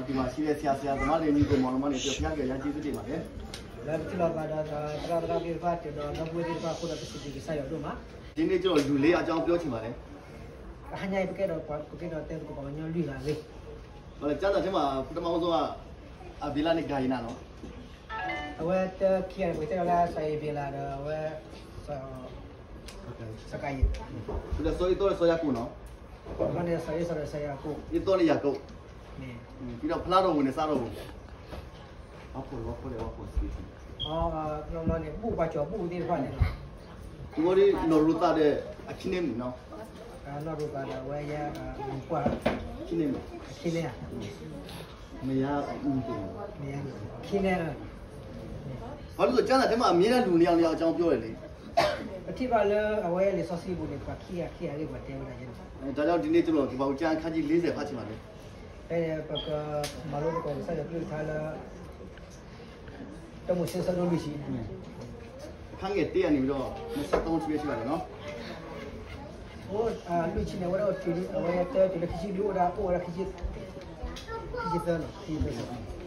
ဒီမှာရှိတဲ့ ဆရာ ဆရာသမားတွေ ညီအစ်ကိုမောင်နှမတွေအတွက် ဘုရားက ကျေးဇူးတင်ပါတယ်. လၢပထံၣ်လိာ်သးဒီး သရၣ်သရၣ်သ့ၣ်တဖၣ် ဒီးဒီပုၢ်ဝဲၢ်သ့ၣ်တဖၣ်အဃိဒီး ပစံးဘျုးကစၢ်ယွၤဒိၣ်မး. ဒီနေ့ ကျွန်တော် လူလေးအကြောင်း ပြောချင်ပါတယ်. တဟါညါအံၤ ပကဲဒီး ပကဲဒီးတဲသကိးပှၤကညီလွံၢ်ဂၤအဂ့ၢ်. ကျမ်းစာထဲမှာ ပထမဦးဆုံးက အဘိလနဲ့ ကယၤနနော်. အဝဲတခံဂၤန့ၣ် ပကဲထီၣ်လၢစီၤအ့ဘ့လးဒီး အဝဲ စီၤကၤယံၣ်. ဒီးစီၤအံၤသိဒီးစီၤယၤကိာ်နော်. အဝဲန့ၣ် စီၤအ့စီၤဒီးစီၤယၤကိာ်. အံၤသိန့ၣ်ယၤကိာ်. ပြီးတော့ ဖျားတော်ဝင်နဲ့ စားတော်ဝင်. အီၤ ဘုၣ်ပှၤကၠီၤဘူၣ်သ့ၣ်တဖၣ်န့ၣ်လီၤ. ဒီး နီၢ်ရူၤသးဒီး အခ့န့ၢ်မုၣ်နော်. နီၢ်ရူၤသးဒီး အဝဲယဲ မုၣ်ပှၢ် အခ့န့ၢ်ဧါ. မယါ အခ့န့ၢ်ဧါ. ဘာလို့လဲဆိုတော့ ကျမ်းစာထဲမှာ အမြဲတမ်း လူနှစ်ယောက် နှစ်ယောက်အကြောင်း ပြောတယ်လေ. ပထံၣ်ဘၣ်လၢအဝဲလံာ်စီဆှံပူၤန့ၣ် ပှၤခံဂၤခံဂၤအဂ့ၢ် ပှၤတဲဝဲဒၣ်ယဲန့ၣ်. ဒါကြောင့် ဒီနေ့ ကျွန်တော် ကပ္ပဦးကျမ်း အခန်းကြီး လေးဆယ် ဖတ်ချင်ပါတယ်. ဖဲန့ၣ် ပကမၤလိသကိးကစၢ်ယွၤကလုၢ်ကထါလၢ တၢမိၤၡ့ အဆၢဒိၣ်လွံၢ်ဆံ အခန်းငယ် တစ်ကနေပြီးတော့ နှစ်ဆယ့်သုံး အထိပဲ ရှိပါတယ်နော်. အိၣ် လွံၢ်ဆံန့ၣ် အဝဲဒၣ် အဝဲတဲတုၤလၢခံဆံလွံၢ် အိၣ်ဝဲဒၣ် အိၣ်ဝဲဒၣ်ခံဆံ ခံဆံသၢနီၤ, ခံဆံသၢ.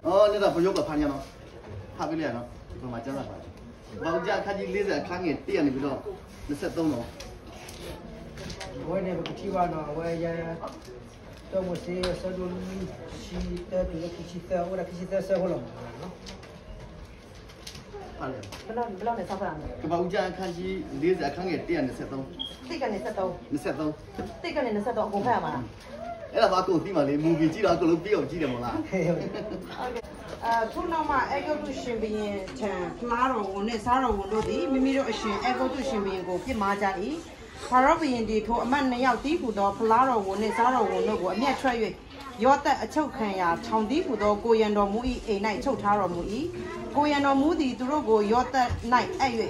อ๋อ นี่เราพยศกับพาเนี่ยเนาะ ဖတ်ပေးလိုက်ရအောင်နော် ဒီမှာကျမ်းစာပါတယ်. ပထမကျမ်း အခန်းကြီး လေးဆယ် အခန်းငယ် တစ်ကနေပြီးတော့ နှစ်ဆယ့်သုံးနော်. အဝဲန့ၣ် ပကထံၣ်ဘၣ်နီၤ အဝဲယဲ တၢမိၤၡ့ အဆၢဒိၣ်လွံၢ်ဆံ တဲတုၤလၢခံဆံသၢ အိၣ်ဝဲဒၣ်ခံဆံသၢဆၢဖိလီၤမးနီၤ. ဘယ်လောက်လဲ ဘယ်လောက်လဲ စောင့်ပါဦးနော်. ကပ္ပဦးကျမ်း အခန်းကြီး လေးဆယ် အခန်းငယ် တစ်ကနေ နှစ်ဆယ့်သုံး. တစ်ကနေ နှစ်ဆယ့်သုံး. နှစ်ဆယ့်သုံး. တစ်ကနေ နှစ်ဆယ့်သုံး အကုန်ဖတ်ရမှာလား. အဲ့ဒါမှအကုန်သိမှာလေ movie ကြည့်တော့ အကုန်လုံးပြီးအောင်ကြည့်တယ်မို့လား. အဲ ခုနောက်မှ အဲဂုတ္တုရှင်ဘုရင်ထံ ဖလားတော်ဝန်နှင့် ဆါတော်ဝန်တို့သည် မိမိတို့အရှင် အဲဂုတ္တုရှင်ဘုရင်ကို ပြစ်မှားကြ၏. ဖာရောဘုရင်သည် ထိုအမတ်နှစ်ယောက်တည်းဟူသော ဖလားတော်ဝန်နှင့် ဆါတော်ဝန်တို့ကို အမျက်ထွက်၍ ယောသပ်အချုပ်ခံရာ ထောင်တည်းဟူသော ကိုယ်ရံတော်မှူး၏ အိမ်၌ ချုပ်ထားတော်မူ၏. ကိုယ်ရံတော်မှူးသည် သူတို့ကို ယောသပ်၌ အပ်၍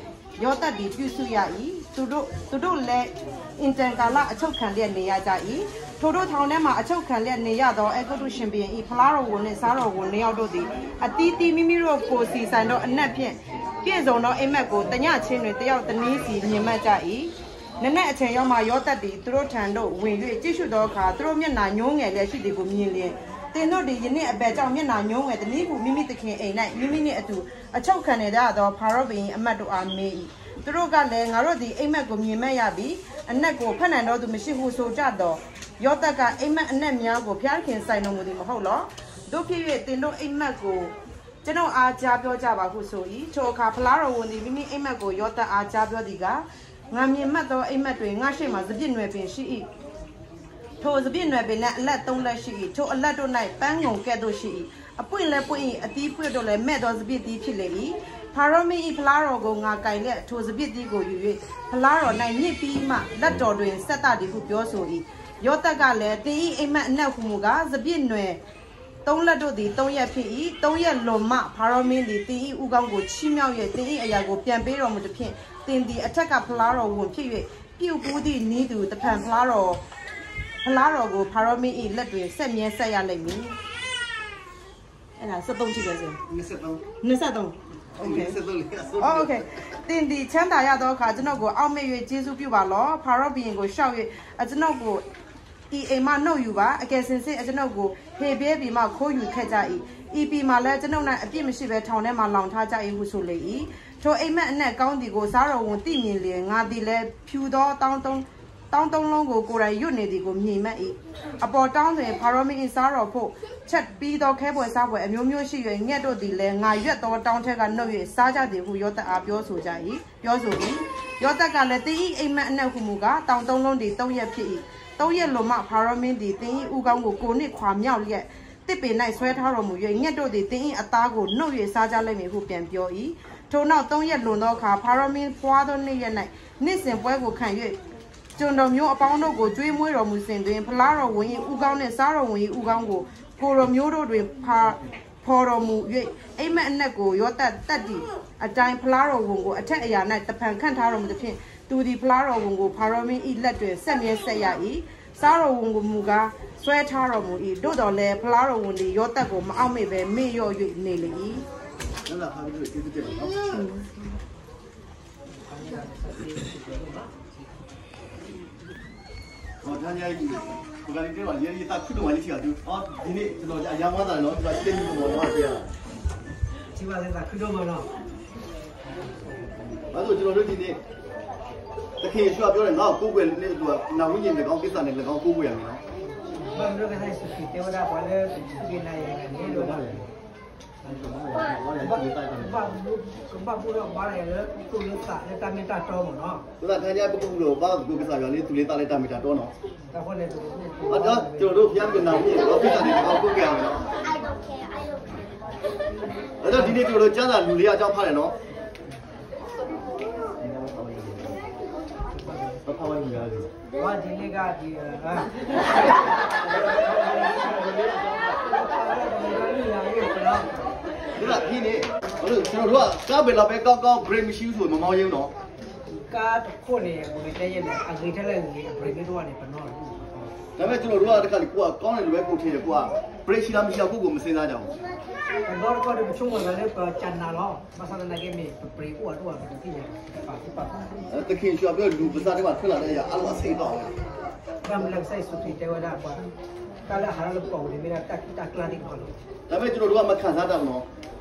ယောသပ်သည် ပြုစုရ၏. သူတို့ သူတို့လည်း အင်တန်ကာလ အချုပ်ခံလျက် နေရကြ၏. ထိုတို့ထောင်ထဲမှာ အချုပ်ခံလျက် နေရသော အဲဂုတ္တုရှင်ဘုရင်၏ ဖလားတော်ဝန်နှင့် ဆါတော်ဝန်နှစ်ယောက်တို့သည် အသီးသီး မိမိတို့ကိုယ်စီဆိုင်သော အနံ့ဖြင့် ပြည့်စုံသော အိပ်မက်ကို တညခြင်းတွင် တစ်ယောက်တစ်နည်းစီ မြင်မှတ်ကြ၏. နံနက်အချိန်ရောက်မှ ယောသပ်သည် သူတို့ထံသို့ ဝင်၍ ကြည့်ရှုသောအခါ သူတို့မျက်နှာ ညိုးငယ်လျက်ရှိသည်ကို မြင်လျှင်၊ သင်တို့သည် ယနေ့အဘယ်ကြောင့် မျက်နှာညိုးငယ်သနည်းဟု မိမိသခင်အိမ်၌ မိမိနှင့်အတူ အချုပ်ခံနေကြသော ဖာရောဘုရင်၏ အမတ်တို့အား မေး၏။ သူတို့ကလည်း၊ ငါတို့သည် အိပ်မက်ကို မြင်မှတ်ရပြီ၊ အနံ့ကို ဖတ်နိုင်သောသူ မရှိဟု ဆိုကြသော်၊ ယောသပ်က၊ အိပ်မက်အနံ့များကို ဘုရားသခင် ဆိုင်တော်မူသည် မဟုတ်လော။ သို့ဖြစ်၍ သင်တို့အိပ်မက်ကို ကျွန်ုပ်အား ကြားပြောကြပါဟု ဆို၏။ ထိုအခါ ဖလားတော်ဝန်သည် မိမိအိပ်မက်ကို ယောသပ်အား ကြားပြောသည်ကား၊ ငါမြင်မှတ်သော အိပ်မက်တွင် ငါ့ရှေ့မှာ စပျစ်နွယ်ပင်ရှိ၏။ ထိုစပျစ်နွယ်ပင်၌ အလတ်သုံးလတ်ရှိ၏။ ထိုအလတ်တို့၌ ပန်းငုံကဲ့သို့ရှိ၏။ အပွင့်လည်းပွင့်၏။ အသီးပွင့်တို့လည်း မဲ့သောစပျစ်သီး ဖြစ်လေ၏။ ဖာရောမင်း၏ ဖလားတော်ကို ငါကိုင်လျက် ထိုစပျစ်သီးကို ယူ၍ ဖလားတော်၌ ညှစ်ပြီးမှ လက်တော်တွင် ဆက်သတည်းဟု ပြောဆို၏။ ယောသပ်ကလည်း၊ သင်၏အိပ်မက်အနံ့ဟူမူကား၊ စပျစ်နွယ် သုံးလတ်တို့သည် သုံးရက်ဖြစ်၏။ သုံးရက်လွန်မှ ဖာရောမင်းသည် သင်၏ဦးခေါင်းကို ချီးမြှောက်၍ သင်၏အရာကို ပြန်ပေးတော်မူသဖြင့်၊ သင်သည် အထက်က ဖလားတော်ဝန်ဖြစ်၍ ပြုဘူးသည့်နည်းတူ တဖန် ဖလားတော် ဖလားတော်ကို ဖာရောမင်း၏ လက်တွင် ဆက်မြဲဆက်ရလိမ့်မည်။ အဲ့ဒါ စက်သုံးထိပဲဆို။ နှစ်ဆယ့်သုံး။ နှစ်ဆယ့်သုံး။ ဟုတ်ကဲ့။ နှစ်ဆယ့်သုံးလေ။ ဟုတ်ကဲ့။ သင်သည် ချမ်းသာရသောအခါ ကျွန်ုပ်ကို အောက်မေ့၍ ကျေးဇူးပြုပါလော့။ ဖာရောဘုရင်ကို လျှောက်၍ အကျွန်ုပ်ကို ဤအိမ်မှ နှုတ်ယူပါ။ အကယ်စင်စစ် အကျွန်ုပ်ကို ဟေဗြဲပြည်မှ ခိုးယူခဲ့ကြ၏။ ဤပြည်မှာလည်း အကျွန်ုပ်၌ အပြစ်မရှိဘဲ ထောင်ထဲမှာ လှောင်ထားကြ၏ဟု ဆိုလေ၏။ ထိုအိပ်မက်အနံ့ကောင်းသည်ကို စားတော်ဝန်သိမြင်လျှင်၊ ငါသည်လည်း ဖြူသော တောင်းသုံး တောင်းသုံးလုံးကို ကိုယ်တိုင်ယိုတ်နေသည်ကို မြင်မှတ်၏။ အပေါ်တောင်းတွင် ဖာရောမင်း၏ စားတော်ဖို့ ချက်ပြီးသော ခဲဘွယ်စားဘွယ် အမျိုးမျိုးရှိ၍ ငှက်တို့သည်လည်း ငါရွက်သော တောင်းထဲက နုတ်၍ စားကြသည်ဟု ယောသပ်အား ပြောဆိုကြ၏။ ပြောဆို၏။ ယောသပ်ကလည်း၊ သင်၏အိပ်မက်အနံ့ဟူမူကား၊ တောင်သုံးလုံးသည် သုံးရက်ဖြစ်၏။ သုံးရက်လွန်မှ ဖာရောမင်းသည် သင်၏ဦးခေါင်းကို ကိုယ်နှင့်ခွာမြောက်လျက် သစ်ပင်၌ဆွဲထားတော်မူ၍ ငှက်တို့သည် သင်၏အသားကို နုတ်၍စားကြလိမ့်မည်ဟု ပြန်ပြော၏။ ထိုနောက်သုံးရက်လွန်သောအခါ၊ ဖာရောမင်း ဘွားသောနေ့ရက်၌ နှစ်စဉ်ပွဲကိုခံ၍ ကျွန်တော်မျိုးအပေါင်းတို့ကို ကျွေးမွေးတော်မူစဉ်တွင်၊ ဖလားတော်ဝင်၏ဦးခေါင်းနှင့် စားတော်ဝင်၏ဦးခေါင်းကို ကိုယ်တော်မျိုးတို့တွင် ဖာ ဖော်တော်မူ၍ အိပ်မက်အနံ့ကို ယောသပ်တတ်သည့်အတိုင်း ဖလားတော်ဝန်ကို အထက်အရာ၌ တဖန်ခန့်ထားတော်မူသဖြင့်၊ သူသည် ဖလားတော်ဝန်ကို ဖာရောမင်း၏ လက်တွင် ဆက်မြဲဆက်ရ၏။ စားတော်ဝန်ကိုမူကား ဆွဲထားတော်မူ၏။ သို့သော်လည်း ဖလားတော်ဝန်သည် ယောသပ်ကို မအောက်မေ့ဘဲ မေ့လျော့၍ နေလေ၏။ ဟော ဒါညါအံၤ ယသးခုဒိၣ်မးလံထံၣ်ဘၣ်သု, ဒ်န့ၣ် ကျွန်တော် အရမ်းဝမ်းသာတယ်နော်, ကျွန်တော် ရှင်းပြီးတော့နော်, ထံၣ်ဘၣ်လၢသးခုဒိၣ်မးလီၤ. ဘၣ်ဆၣ်ကျွန်တော်တို့ဒီနေ့ သခင်ယေရှုကပြောတယ်, ငါ့ကိုကိုးကွယ်တဲ့သူက ငါဝိညာဉ်နဲ့လည်းကောင်း, သစ္စာနဲ့လည်းကောင်း ကိုးကွယ်ရမယ်နော်. ဘၣ်မနုၤကစၢ်ယ့ၣ်ၡူးခရံာ်တဲဝဲဒၣ်ပှၤလၢ သ့ၣ်နာယၤန့ၣ် ကဘၣ်ဘူးဒီးဘါယၤလၢသူၣ်လၢသးလၢတၢ်မ့ၢ်တၢ်တီမ့ၢ်နီၤ. အဃိသတးန့ၣ် ပကဘူးဒီးဘါယၤလၢသူၣ်လၢသးလၢတၢ်မ့ၢ်တၢ်တီနီၤ. အဃိန့ၣ် ကျွန်တော်တို့ဘုရားသခင်နာမည်ကို သစ္စာနဲ့ ကိုးကွယ်ရမယ်နော်. အဲ့တော့ ဒီနေ့ ကျွန်တော်တို့ ကျမ်းစာလူလေးယောက် ဖတ်တယ်နော်. ဒီးဒီနေ့ ကျွန်တော်တို့က ကားဘယ်လောက်ပဲကောင်းကောင်း brake မရှိဘူးဆိုရင် မမောင်းရဲဘူးနော်. ကားတစ်ခုနဲ့ ဘယ်လိုလဲ အဂ့ၢ်ထဲလဲၣ် အဂ့ၢ် အ brake မ့ၢ်တအိၣ်န့ၣ် ပနီၣ်လီၤ. ဒါပေမဲ့ ကျွန်တော်တို့က တခါလေ ကိုယ့်က ကောင်းတယ်လို့ပဲ ကိုယ်ထင်တယ်, ကိုယ့်က brake ရှိလားမရှိလား ကိုယ့်ကိုယ် မစဉ်းစားကြဘူး. ပနီၣ်တခီဒီး ပဆိကမိၣ်သးလၢ ပကနးလီၤ. ဘၣ်ဆၣ်သနာ်က့မ့ၢ် ပ brake အိၣ်အတအိၣ် ပတသ့ၣ်ညါ, ပာ်သူၣ်ပာ်သး. သခင်ယေရှုကပြော လူပသးထဲမှာထွက်လာတဲ့အရာအားလုံး အဆိပ်အတောက်ပဲ. ဘၣ်မနုၤလဲၣ် ကစၢ်ယ့ၣ်ၡူးခရံာ်တဲဝဲဒၣ်ပှၤ တၢ်လၢအဟးထီၣ်လၢပကိာ်ပူၤန့ၣ် မ့ၢ်ဒၣ်တၢ်ကူၣ်တၢ်ကျၢ်သ့ၣ်တဖၣ်လီၤ. ဒါပေမဲ့ ကျွန်တော်တို့က မခံစားတတ်ဘူးနော်.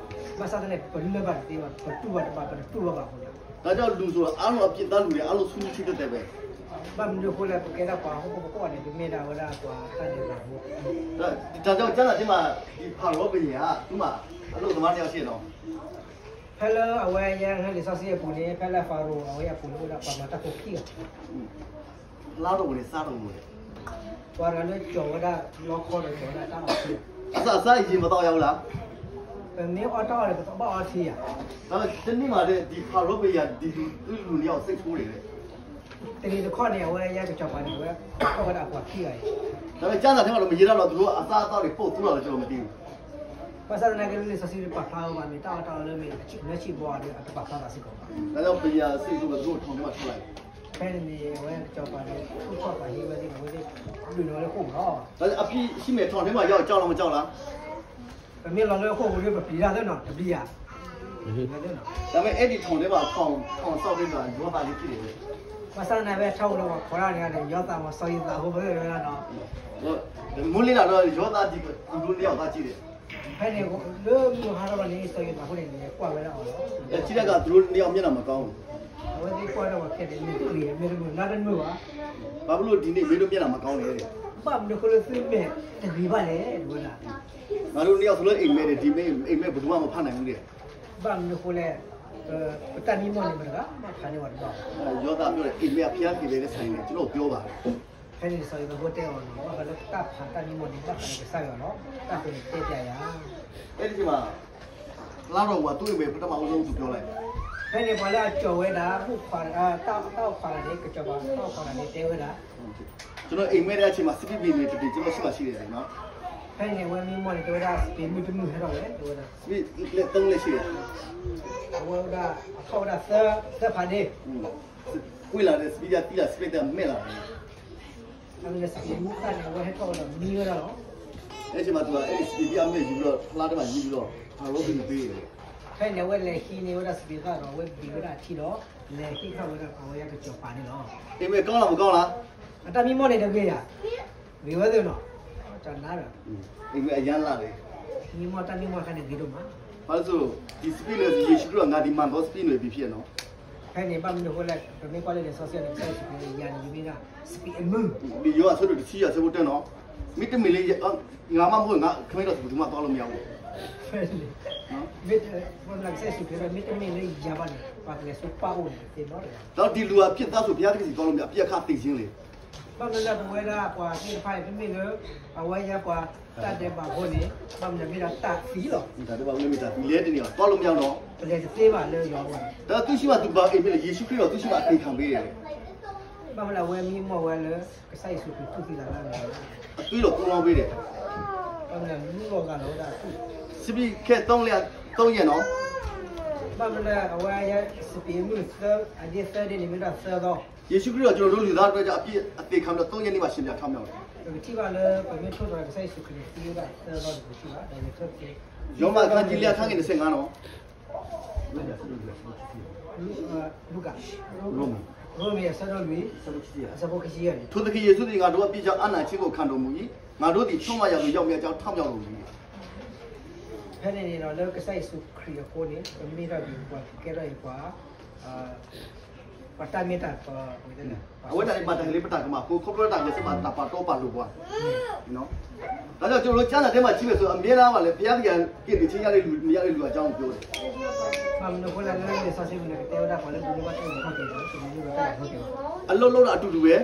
ဘၣ်ဆၣ်သနာ်က့ ပလၢၢ်ဘၣ်တသ့ဘၣ်, ပတူၢ်ဘၣ်တဘၣ်, ပတတူၢ်ဘၣ်ဘၣ်အဃိန့ၣ်. ဒါကြောင့် လူဆိုတာ အားလုံး အပြစ်သားလူတွေ အားလုံး ဆူညံ့ဆူညံ့ပဲ. ဘၣ်မနုၤအဃိလဲၣ် ပကဲဒၣ်ပှၤဟီၣ်ခိၣ်ဖိ ပကိးဂၤန့ၣ် ပမ့ၢ်ဒၣ်ဝဲဒၣ်ပှၤတၢ်ဒဲးဘးဖိ. ဒါကြောင့် ကျမ်းစာထဲမှာ ဒီဖၤရိၤဘုရင်က သူ့မှာ အလုပ်သမားနှစ်ယောက်ရှိတယ်နော်. ဖဲလၢအဝဲယဲလံာ်စီဆှံအပူၤန့ၣ် ဖဲလၢဖၤရိၤအဝဲအပူၤန့ၣ် အိၣ်ဒၣ်ပှၤမၤတၢ်ဖိခံဂၤ. လါတော်ဝင်နေ စားတော်ဝင်နေ. ပှၤတဂၤလၢကၠီၤဝဲဒၣ်လီခီဒီး ကၠီၤဝဲဒၣ်တၢ်အီၣ်ဆူၣ်. အစစ ရေမသောက်ရဘူးလား. ပမ့ၢ်အီၣ်တၢ်အီၣ်ဒီး ပကဘၣ်အီထံဧါ. ဒါပေမဲ့ တနေ့မှာ ဒီဖၤရိၤဘုရင်က ဒီလူ သူ့လူနှစ်ယောက် စိတ်ဆိုးတယ်. တနံၤတခီန့ၣ် အဝဲယဲကစီၤပၤန့ၣ် အဝဲကီၢ်ဝဲဒၣ်အပှၤခံဂၤအံၤ. ဒါပေမဲ့ ကျမ်းစာထဲမှာတော့ မရေးထားတော့ သူတို့အစားအသောက်တွေ ပုပ်သိုတာ ကျွန်တော် မသိဘူး. ဘၣ်ဆၣ်သနာ်က့ လံာ်စီဆှံပာ်ဖျါဝဲဘၣ် မ့ၢ်တၢ်အီၣ်တၢ်အီလၢမ့ၢ် လၢဆံၣ်ဘီဒီး အတပာ်ဖျါသးစ့ၢ်ကီးဘၣ်. ဒါကြောင့် ဘုရင်က စိတ်ဆိုးတယ်, သူတို့ ထောင်ထဲမှာ ထားလိုက်တယ်. ဖဲန့ၣ်န့ၣ် အဝဲကစီၤပၤန့ၣ် သူၣ်ထီၣ်ပာ်ဟံးဝဲသ့ၣ်န့ၣ် အဝဲသ့ၣ်ဒုးန့ၢ်ဝဲလၢဃိာ်ပူၤလီၤ. ဒါပေမဲ့ အပြစ်ရှိမယ် ထောင်ထဲမှာရောက် ကြောက်လား မကြောက်လား. ပမ့ၢ်လီၤလၢဃိာ်ပူၤဒီး ပပျံၤတၢ်သ့ၣ်နီၤ တပျံၤဧါ. ဒါပေမဲ့ အဲ့ဒီထောင်ထဲမှာ ထောင် ထောင်စောင့်တဲ့သူက ယောသပ်လေးဖြစ်တယ်. ဘၣ်ဆၣ်သနာ်က့ ဖဲထီၣ်ဝဲလၢပှၤခိးတၢ်န့ၣ် ယီၤသး ပှၤစီၤယိၤသးဖိ ဖဲဝဲဒၣ်နီၤ. မိုးလင်းလာတော့ ယောသပ်ဒီ သူတို့နှစ်ယောက် သွားကြည့်တယ်. ဖဲန့ၣ် လၢမုၢ်ဟါထီၣ်ဘၣ်န့ၣ် စီၤယိၤသးဖိန့ၣ် ကွၢ်ဝဲဒၣ်အီၤလီၤ. ကြည့်တဲ့အခါ သူတို့နှစ်ယောက်မျက်နှာ မကောင်းဘူး. အဝဲသ့ၣ်ကွၢ်ဝဲဒၣ်ပှၤခဲလၢာ်န့ၣ် တဂ့ၤ, မ့ၢ်တမုာ် နါတမုာ်ဘၣ်. ဘာဖြစ်လို့ ဒီနေ့ မင်းတို့မျက်နှာ မကောင်းလဲ. ဘၣ်မနုၤအဃိလၢသုမဲာ်တဂ့ၤဘၣ်လဲၣ် တဲဝဲဒၣ်. ငါတို့နှစ်ယောက်စလုံး အိပ်မက်တယ်, ဒီမင်း အိပ်မက် ဘယ်သူမှ မဖတ်နိုင်ဘူးတဲ့. ဘၣ်မနုၤအဃိလဲၣ်, ပတၢ်မံမီၢ်န့ၣ် မတဂၤမ့ၢ်ဖးန့ၢ်ဝဲတဘၣ်ဘၣ်. ယောသပ်ပြောတယ်, အိပ်မက် ဘုရားသခင်လည်း ဆိုင်တယ်, ကျွန်တော်ပြောပါ. ဖဲန့ၣ်စီၤယိၤသးဖိတဲအီၤနီၤ, ဘၣ်ဃးလၢတၢ်ဖးတၢ်မံမီၢ်န့ၣ် ဘၣ်ဃးလၢကစၢ်ယွၤလီၤ, တၢ်အဃိန့ၣ်တဲပျးယၤ. အဲ့ဒီမှာ လါတော်ဝါ သူ့အိပ်မက် ပထမဦးဆုံး သူပြောလိုက်. ဖဲန့ၣ်ပှၤလၢအကၠီၤဝဲဒၣ် တၢ်အိၣ်ဖှးတဂၤန့ၣ် ကစီၤပၤတၢ်အိၣ်ဖှးတဂၤန့ၣ် တဲဝဲဒၣ်. ကျွန်တော်အိပ်မက်တဲ့အချိန်မှာ စပစ်ဘီတဘီ ကျွန်တော်ရှေ့မှာရှိတယ်နော်. ဖဲန့ၣ်အဝဲမံမီၢ်န့ၣ် တဲဝဲဒၣ် စပံးမုၢ်တမုၢ်ဟဲထီၣ်ဝဲ တဲဝဲဒၣ်. စပံးလက်သုံးလက်ရှိတယ်. အဝဲဒၣ် အထီၣ်ဝဲဒၣ်သၢ သၢဖးဒ့. ကွေးလာတယ်, စပံးသီးသီးလာ, စပံးသီးမဲာ်လာတယ်. အဝဲစပံးမုၢ်သၣ်န့ၣ် အဝဲဟဲထီၣ်ဝဲဒီးမံဝဲဒၣ်လီၤ. အဲ့ဒီမှာ သူက အဲ့ဒီစပံးသီးအမဲာ်ယူပြီးတော့ ဖျားထဲမှာယူပြီးတော့ ဖၤရိၤဘုရင်ပေးတယ်. ဖဲန့ၣ်အဝဲလဲၤဟံးန့ၢ်ဝဲဒၣ်စပံးသီးဒီး အဝဲဘ့ၣ်ဝဲဒၣ်အထံဒီး လဲၤဟ့ၣ်ထီၣ်ဝဲဒၣ် အဝဲကစီၤပၤန့ၣ်လီၤ. အိပ်မက်ကောင်းလား မကောင်းလား. အတၢ်မံမီၢ်န့ၣ်တဂ့ၤဧါ. ဂ့ၤဝဲသ့ၣ်နီၤ. တၢ်နါဒီး အိပ်မက်အရမ်းလှတယ်. မံမီၢ်တၢ်မံမီၢ်အခါန့ၣ်ဂ့ၤဒိၣ်မး. ဘာလို့ဆို ဒီစပံးန့ၣ် ယေရှုခရစ်တော် ငါဒီမှာ ဒီစပံးန့ၣ် ဖြစ်ဖြစ်နော်. ဖဲန့ၣ်ဘၣ်မနုၤအဃိလဲၣ် ပမ့ၢ်ကွၢ်လၢလံာ်စီဆှံန့ၣ် ကစၢ်ယ့ၣ်ၡူးခရံာ်ယၤန့ၣ် မ့ၢ်ဒၣ်စပံးအမုၢ်. ဒီးယိၤဟၣ်အဆၢဒိၣ်တဆံယဲၢ် အဆၢဖိတၢနီၤ, မ့တမ့ၢ်လၢ ငါမ့ၢ်မ့ၢ် ငါ ခမ့ၢ်ဒီး ဘယ်သူမှ သွားလို့မရဘူး. ဖဲန့ၣ် မ့ၢ်ကစၢ်ယ့ၣ်ၡူးခရံာ်ဒီး မ့တမ့ၢ်လၢယၤဘၣ်န့ၣ် ပှၤကလဲၤဆူပၢ်အိၣ်န့ၣ်တသ့ဘၣ်. ဒီးဒီလူအပြစ်သားဆို ဘုရားသခင်ဆီ သွားလို့မရ, အပြစ်အခါ သေခြင်းလေ. ဘၣ်မနုၤလၢပဝဲဒၣ်ပှၤသ့ၣ်တဖၣ်အံၤ တမ့ၢ်လၢ အဝဲယဲပှၤတၢ်ဒဲးဘးဖိန့ၣ် ဘၣ်မနုၤမ့ၢ်ဒၣ်တၢ်သံလီၤ. တၢ်ဒဲးဘးဖိမ့ၢ်တၢ်သံလဲၣ်တန့ၢ်ဘၣ် သွားလို့မရဘူးနော်. ပလဲၤတသ့ဘၣ်လၢယွၤအဂီၢ်န့ၣ်. ဒါသူ့ရှေ့မှာ သူဘာအိပ်မက်လဲၣ်, ယေရှုခရစ်တော် သူ့ရှေ့မှာ အသေခံပေးတယ်. ဘၣ်မနုၤအဝဲမံမီၢ်ဝဲလၢ ကစၢ်ယ့ၣ်ၡူးခရံာ်တူၢ်သံလၢ်လၢ်န့ၣ်. အသွေးတော် ကူးပြောင်းပေးတယ်. ဘၣ်မနုၤလူလီၤဂာ်လီၤဝဲဒၣ်အသူၣ်. စပံးခဲ သုံးလက် သုံးရက်နော်. ဘၣ်မနုၤအဝဲယဲ စပံးမုၢ်သၢ အဒ့သၢဒ့န့ၣ် မ့ၢ်ဒၣ်သၢသီ. ယေရှုခရစ်တော် ကျွန်တော်တို့လူသားအတွက် အပြစ်အသေခံပြီးတော့ သုံးရက်နေ့မှာ ရှင်ပြန်ထမြောက်တယ်. ပကထံၣ်ဘၣ်လၢ ပမ့ၢ်ထိၣ်သတြီၤကစၢ်ယ့ၣ်ၡူးခရံာ်န့ၣ် သံဝဲဒၣ်သၢသီန့ၣ် ပကထံၣ်ဘၣ် ဒီးယထၢၣ်က့ၤ ယောမ အခန်းကြီး လေး အခန်းငယ် နှစ်ဆယ့်ငါးနော်. လူၤကၣ် ရိမ့ၤ ရိမ့ၤအဆၢဒိၣ်လွံၢ်, အဆၢဖိခံဆံယဲၢ်န့ၣ်, ထိုသခင်ယေရှုသည် ငါတို့အပြစ်ကြောင့် အနံ့ခြင်းကို ခံတော်မူ၏, ငါတို့သည် ချော့မၢ်ရာသို့ ရောက်မည်အကြောင်း ထမြော်တော်မူ၏. ဖဲန့ၣ်န့ၣ်ဒီး လၢကစၢ်ယ့ၣ်ၡူးခရံာ်အဃိန့ၣ် ပမ့ၢ်ထီၣ်က့ၤပှၤကဲထီၣ်အံၤပှၤ ပှၤတၢ်မ့ၢ်တၢ်တီ, အဝဲဒၣ်န့ၣ် ဘၣ်တၢ်ဟ့ၣ်လၢပတၢ်ကမၣ်အဃိ ခီဖျိတၢ်ဂဲၤဆၢထၢၣ် တၢ်ပာ်တီပာ်လိၤပှၤ. ဒါကြောင့် ကျွန်တော်တို့ ကျမ်းစာထဲမှာ ကြည့်မယ်ဆိုရင် အမြဲတမ်းပါလေ ဘုရားသခင်က ကယ်တင်ခြင်း ရတဲ့လူ မရတဲ့လူ အကြောင်းကို ပြောတယ်. ဘၣ်မနုၤအဃိလဲၣ် လၢလံာ်စီဆှံပူၤန့ၣ် ကတဲဝဲဒၣ် ပှၤလၢဒိးန့ၢ်ဘၣ်တၢ်အုၣ်က့ၤခီၣ်က့ၤဒီး တဒိးန့ၢ်ဘၣ်တၢ်အုၣ်က့ၤခီၣ်က့ၤဘၣ်. အလုပ်လုပ်တာ အတူတူပဲ,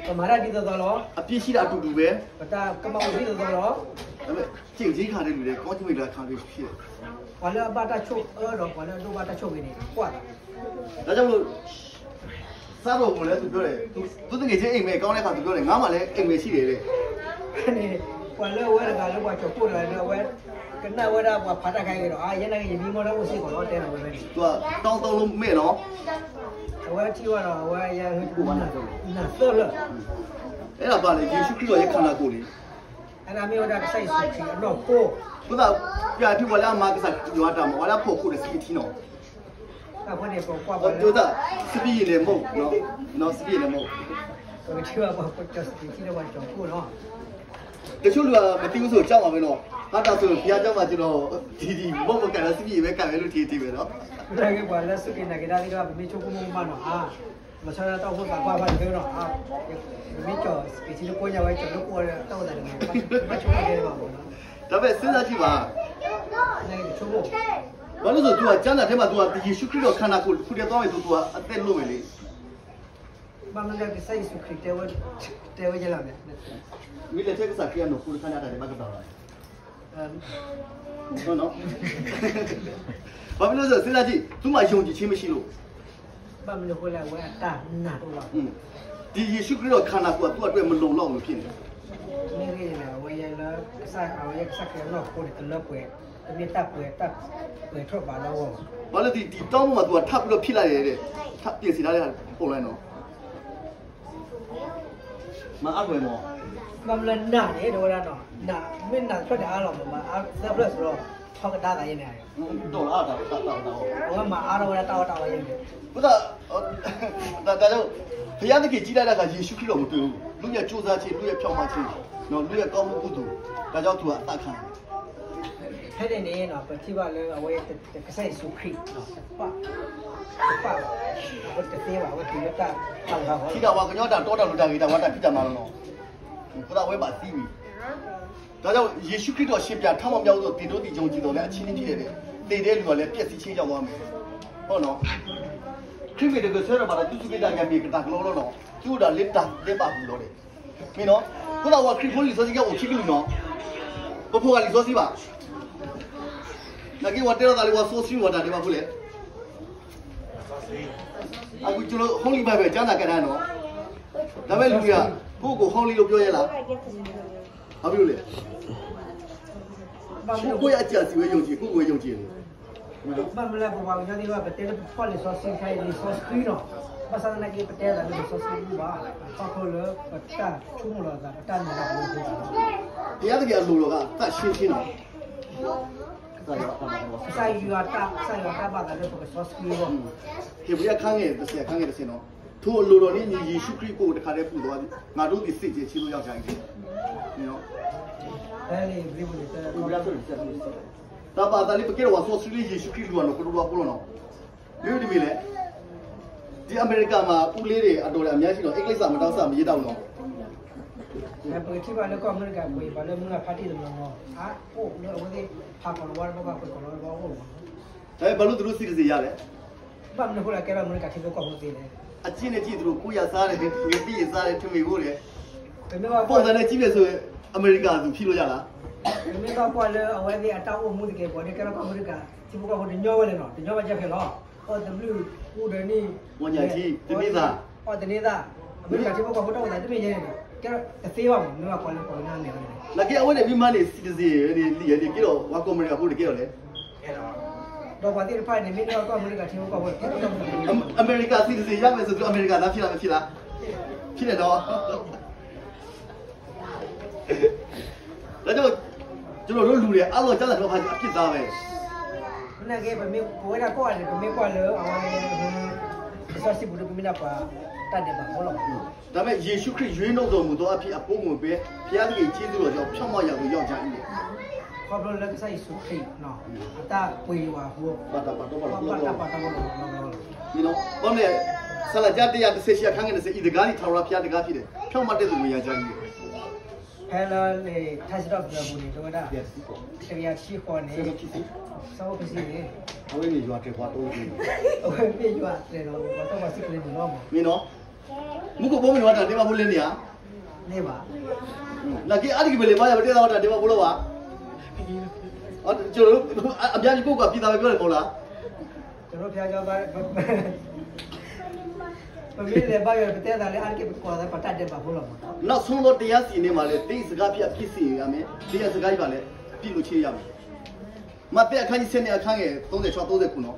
ပမၤတၢ်ဒ်သိးသိးလီၤ, အပြစ်ရှိတာ အတူတူပဲ, ပတၢ်ကမၣ်အိၣ်ဒ်သိးသိးလီၤ, ဒါပေမဲ့ ကျင့်ခြင်းခံရတဲ့လူတွေ ကောင်းကျိုးတွေ ခံရတဲ့လူဖြစ်တယ်. ပှၤလၢအဘၣ်တၢ်ဆိၣ်အၢဒီး ပှၤလၢအဒိၣ်ဘၣ်တၢ်ဆိၣ်ဂ့ၤန့ၣ် ကွၢ်သး ဒါကြောင့်မလို့ စားတော့ကိုလည်း သူပြောတယ်, သူသူသူငယ်ချင်းအိမ်မယ်ကောင်းတဲ့အခါ သူပြောတယ်, ငါမှလည်းအိမ်မယ်ရှိတယ်တဲ့. န့ၣ် ပှၤလၢအဝဲတဂၤလၢပှၤကၠီၤခိၣ်တဂၤလၢအဝဲ ကနၣ်ဝဲဒၣ်ပှၤဖးတၢ်ခါအံၤဒီး အါ ယဲနာ်က့ ယမံမီၢ်တၢ်အိၣ်စ့ၢ်ကီးလီၤ တဲလီၤဝဲဖဲန့ၣ်, သူကတောင်းသုံးလို့မဲ့နော်. အဝဲထံၣ်ဝဲဒီး အဝဲယဲ နၢ်သၢလၢာ် အဲ့ဒါပါလေ ယေရှုခရစ်တော်ရဲ့ခန္ဓာကိုယ်လေ. အဲဒါမ့ၢ်ဝဲဒၣ်ကစၢ်ယ့ၣ်ၡူးခရံာ်အနီၢ်ခိ. အဃိသတး ပျၢ်ထူဝါလၢအမၤကစၢ်ယွၤတၢ်မၤ ဝဲလၢအဖီခိၣ်ဒီးစပံးထံနီၤ. အဃိန့ၣ် ပကွၢ်ပှၤလၢ စပံးယံၤလဲၤမုၢ်, စပံးယံၤလဲၤမုၢ်, ပကထံၣ်ဘၣ်ပှၤကစၢ်စပံးထံလၢပှၤကၠီၤခိၣ်နီၤ. တချို့လူက မသိဘူးဆို ကြားမှာပဲနော်. ဟာ ဒါဆို ဘုရားကျောင်းမှာ ကျွန်တော် ဒီ ဒီ မုန့်မကန်တာ စပံးယံၤပဲ ကန်မယ်လို့ ထင်ထင်ပဲနော်. လၢက့ၤပှၤလၢစူၢ်က့ၤနာ်က့ၤတၢ်သ့ၣ်တဖၣ် ပမ့ၢ်ဆိကမိၣ်ကမၣ်နီၤ အါ မဆါတၢ်အိၣ်ဖှိၣ်သးပှၢ်ဘၣ်တသ့နီၤ, ပမ့ၢ်ကၠီၤစပံးထံလၢကိးညါဝဲ ကၠီၤလၢကိးဝဲတၢ်အိၣ်သးတဂ့ၤ ဘၣ်ဆိကမိၣ်ကဲဘၣ်မနီၤ. ဒါပေမဲ့ စဉ်းစားကြည့်ပါ. နကဆိကမိၣ် ဘာလို့လဲဆို သူက ကျမ်းစာထဲမှာ သူက ယေရှုခရစ်တော်ခန္ဓာကိုယ်တစ်ခုတည်းသွားမယ်ဆို သူက အသက်လွတ်မယ်လေ. ဘၣ်မနုၤလၢကစၢ်ယ့ၣ်ၡူးခရံာ်တဲဝဲ တဲဝဲယဲလီၤန့ၣ် မ့ၢ်လဲၤထဲကစၢ်ခရံာ်အနီၢ်ခိတခါန့ၣ် အတၢ်ဒဲးဘးကပၤလီၤ. ဘာဖြစ်လို့လဲဆိုတော့ စဉ်းစားကြည့်, သူမှာယုံကြည်ခြင်းမရှိလို့. ဘၣ်မနုၤအဃိလဲၣ် အဝဲအတၢ်နာ်တအိၣ်ဘၣ်. ဒီယေရှုခရစ်တော်ခန္ဓာကိုယ်က သူ့အတွက်မလုံလောက်လို့ဖြစ်နေတယ်. မ့ၢ်ဂ့ၢ်န့ၣ် အဝဲယဲလၢ ကစၢ် အဝဲယဲကစၢ်ခရံာ်အနီၢ်ခိန့ၣ် တလၢပှဲၤ, တမ့ၢ်တၢ်ပှဲၤ တၢ်ပှဲၤထီၣ်ဘးလၢအဂီၢ်ဘၣ်. ဘာလို့ဒီ ဒီတောင်းပန်မှာ သူကထပ်ပြီးတော့ဖြစ်လာတယ်တဲ့. ထပ်ပြင်ဆင်ထားတဲ့ပုံလိုက်နော်. မအားလွယ်နော်. ဘၣ်မနုၤနာ်န့ၣ် တဝဲဒၣ်နီၤ, နာ် မ့ၢ်နာ်ဖျၢၣ်န့ၣ်အါလီၤမး, မ့ၢ်မၤအါသၢဖျၢၣ်စ့ၢ်ကီး ထီၣ်ကဒါသးယဲန့ၣ်, တော်လား တၢ်တၢ်တၢ် အဝဲမၤအါထီၣ်ဝဲဒၣ်တၢ်အီၣ်တၢ်အီယဲန့ၣ်, ဘုရား ဒါကြောင့် ဘုရားသခင်ကြည့်လိုက်တဲ့အခါ ယေရှုခရစ်တော်ကိုတွေ့ဘူး, လူ့ရဲ့ကြိုးစားခြင်း, လူ့ရဲ့ဖြောင့်မတ်ခြင်း, နော်, လူ့ရဲ့ကောင်းမှုကုသိုလ်, ဒါကြောင့်သူကအသတ်ခံရတယ်. ဖဲန့ၣ်န့ၣ် ပထံၣ်ဘၣ်လၢအဝဲကစၢ်ယ့ၣ်ၡူးခရံာ် တပာ်, တပာ်, အဝဲတသ့ဘၣ်, အဝဲတုၤလၢတၢ်ဖးလီၤ ထံတၢ်ဝါကညီတၢ်တီတၢ်လိၤတၢ်ဂ့ၤတၢ်ဝါတၢ်ဖံးတၢ်မၤလီၤနီၤ. အဃိသတးအဝဲဘၣ်သံဝံၤ, ဒါကြောင့် ယေရှုခရစ်တော်ရှင်ပြန်ထမြောက်ဦးသို့ သင်တို့သည် ယုံကြည်သော်လည်း အချည်းနှီးဖြစ်လျက် သေတဲ့လူကလည်း ပျက်စီးခြင်းရောက်သွားမယ်. ဟုတ်နော်. ခရစ်မ့ၢ်တဂဲၤဆၢထၢၣ်ဘၣ်ဒီး သူ့သူၣ်က့ၣ်သးကါမ့ၢ်ကတၢ်ကလီလီၤနီၤ, သူၣ်အိၣ်ဒၣ်လၢတၢ်ဒဲးဘးပူၤလီၤဒီး, မ့ၢ်နီၤ. အဃိသတး ပှၤခရံာ်ဖိလံာ်စီဆှံကဲအိၣ်ခံကလုာ်နီၤ, ပဖိၣ်ဂၤလံာ်စီဆှံဘၣ်. နာ်က့ ပှၤတဲလိာ်သးလၢ ပှၤစီဆှံဝဲတၢ်ဒဲးဘးဖိလဲၣ်. အခု ကျွန်တော် Holy Bible ကြားနာကြတာနော်. ဒါပေမဲ့ လူတွေက ကိုယ့်ကိုယ် Holy လို့ ပြောရဲလား. ဘာဖြစ်လို့လဲ. ကိုယ့်ရဲ့အကြံအစည်ပဲ ယုံကြည်, ကိုယ့်ကိုယ်ပဲ ယုံကြည်တယ်. ဘၣ်မနုၤလၢပပှၤကညီသ့ၣ်တဖၣ် ပတဲလၢပဖီၣ်လံာ်စီဆှံခဲအံၤ လံာ်စီဆှံနီၤ, ဘၣ်ဆၣ်သနာ်က့ ပတဲသးလၢလံာ်စီဆှံတဘၣ်, ခီဖျိလၢပတၢ်ဆိကမိၣ်လီၤသး ပတၢ်နာ်လီၤသးအဃိသတးလီၤ. ဘုရားသခင်အလိုတော်က သန့်ရှင်းခြင်းနော်. ကစၢ်ယွၤတၢ်, ကစၢ်ယွၤတၢ်ဘၣ်သးလၢပကစီဆှံအဂီၢ်. ဟေဘြဲအခန်းငယ်တစ်ဆယ်, အခန်းငယ်တစ်ဆယ်နော်. ထိုအလိုတော်နှင့် ယေရှုခရစ်ကို တစ်ခါတည်း ပူဇော်ပါသည်, ငါတို့သည် စင်ကြယ်ခြင်းသို့ ရောက်ကြ၏. ဖဲန့ၣ် ဟေဘြဲ တၢ်ဘၣ်သးလၢ ပကဲထီၣ်ပှၤစီဆှံလၢ ယေရှုခရံာ်အလိၤအနီၢ်ခိတဘျီအဃိလီၤနီၤ. မ့ၢ်တမ့ၢ်လဲၣ်. ဒီအမေရိကမှာ ဦးလေးတွေ အတော်တွေ အများကြီးတော့ အင်္ဂလိပ်စာ မတောင်းစာ မရေးတတ်ဘူးနော်. ပကထံၣ်ဘၣ်လၢကီၢ်အမဲရကၤပူၤ ပှၤလၢမုၢ်ဂၢ်ဖါတံၢ်တနီၤနီၤ အါအိၣ်လၢအဝဲသ့ၣ် ဖးကီၤလီၤဝါတဘျီဘၣ် ပှ့ၤကီၤလီၤဝါတဘျီအိၣ်မး. ဒါပေမဲ့ ဘာလို့သူတို့ citizen ရတယ်. ဘၣ်မနုၤအဃိလဲၣ် ကဲထီၣ်အမဲရကၤထံဖိကီၢ်ဖိသ့လဲၣ်. အကျင့်နဲ့ကြည့် သူတို့ ကိုးရာစားတယ်, ငပိသီးစားတယ်, ထမင်းအိုးတယ်. ပမ့ၢ်ဘၣ်ကွၢ် ပုံစံနဲ့ကြည့်မယ်ဆိုရင် အမေရိကသူဖြစ်လို့ရလား. ပမ့ၢ်ဘၣ်ကွၢ်လၢအဝဲသ့ၣ်အတၢ်အိၣ်မူသကဲးပဝးန့ၣ် ကဲထီၣ်ကီၢ်အမဲရကၤထံဖိကီၢ်ဖိတညီဝဲလဲၣ်နီၤ, တညီဘၣ်ကဲဖဲလီၤ. အီၣ်တဘျုး အူဒီးနံၣ် ဝီညၣ်ထံ တန့ၢ်သး, အီၣ်တန့ၢ်သး, အမဲရကၤထံဖိကီၢ်ဖိတၢ်အိၣ်သးတမ့ၢ်ယဲန့ၣ် ကဲထီၣ်တသ့ဘၣ်မး, မ့ၢ်ဘၣ်ကွၢ်လၢပှၤကညီန့ၣ်ဝဲန့ၣ်. နာ်က့ အဝဲန့ၣ် မ့ၢ်မၤန့ၢ် citizen န့ၣ် လံာ်န့ၣ် ကဲထီၣ်ပှၤကီၢ်အမဲရကၤဖိတကဲထီၣ်လဲၣ်. ဒီးပှၤသ့ၣ်တဖၣ်န့ၣ် မ့ၢ်န့ၢ်ကီၢ်အမဲရကၤထံဖိကီၢ်ဖိ အမဲရကၤ citizen ရမယ်ဆို သူအမဲရကၤသားဖြစ်လာမဖြစ်လား. ဖြစ်တယ်နော်. ဒါကြောင့် ကျွန်တော်တို့လူတွေအားလုံး ကျမ်းစာတစ်ပါးအပြစ်သားပဲ. နာ်က့ ပမ့ၢ် ပဝဲဒၣ်ကိးဂၤန့ၣ် ပမ့ၢ်ကွၢ်လၢအဝဲ က လံာ်စီဆှံပူၤဒ်ပမ့ၢ်ဒၣ်ပှၤတၢ်ဒဲးဘးဖိလီၤ. ဒါပေမဲ့ ယေရှုခရစ်ရွေးနှုတ်တော်မူသောအဖြစ် အပိုးကိုပဲ ဘုရားသခင်ကျေးဇူးတော်ကြောင့် ဖြောင့်မတ်ရာသို့ရောက်ကြ၏တဲ့ ခီဖျိလၢကစၢ်ယ့ၣ်ၡူးခရံာ် အတၢ်ပှ့ၤယွၤအဃိ ဘၣ်တၢ်ပာ်တီပာ်လိၤ ဘၣ်တၢ်ပာ်တီပာ်လိၤ မ့ၢ်နီၤ ဘၣ်မနုၤလဲၣ် စလၢကၠၢ တရာတဆယ့်ရှစ် အခန်းငယ်နှစ်ဆယ် ။၊ ယကစၢ်သည် ထာဝရဘုရားတပါးဖြစ်တယ်။ ဖြောင့်မတ်တော်သူကို ရကြ၏တဲ့ ဖဲလၢလံာ်ထါစံးထီၣ်ပတြၢၤပူၤန့ၣ် တဲဝဲဒၣ် တကယၤတဆံဃိးန့ၣ် ဆၢဖိခံဆံန့ၣ် အဝဲမ့ၢ်ယွၤတြဲၤပှၤတီအုၣ်က့ၤ အဝဲမ့ၢ်ယွၤတြဲၤဒီးပှၤတီပှၤစံၣ်ကလဲၤန့ၣ်လီၤမး. မ့ၢ်နီၤ မူခိၣ်ဘိမ့ၢ်ဝဲတၢ်ဒဲးဘးဖိလဲၣ်န့ၣ်ဧါ. န့ၣ်ဘၣ် နာ်က့အါတက့ၢ် ပလဲၤဘါယွၤ ပတဲသးဝဲတၢ်ဒဲးဘးဖိလီၤဘၣ်. အဘျါယကိးကွၢ်ဖံသးဝဲပြောတယ်မဟုတ်လား. ကျွန်တော်ဘုရားကျောင်းသား ပမ့ၢ်လဲၤဘါယွၤ ပတဲသးလၢအါတက့ၢ် ပကိးသးပတၢ်ဒဲးဘးဖိလီၤမး. နောက်ဆုံးသောတရားစီရင်နေ့မှာလည်း သင်၏စကားဖြင့် အပြစ်စီရင်ရမည်။ သင်ရဲ့စကားဖြင့်လည်း အပြစ်လွတ်ခြင်းရမည်။ မဿဲအခန်းကြီးဆယ့်နှစ် အခန်းငယ်သုံးဆယ့်ခြောက် သုံးဆယ့်ခုနစ်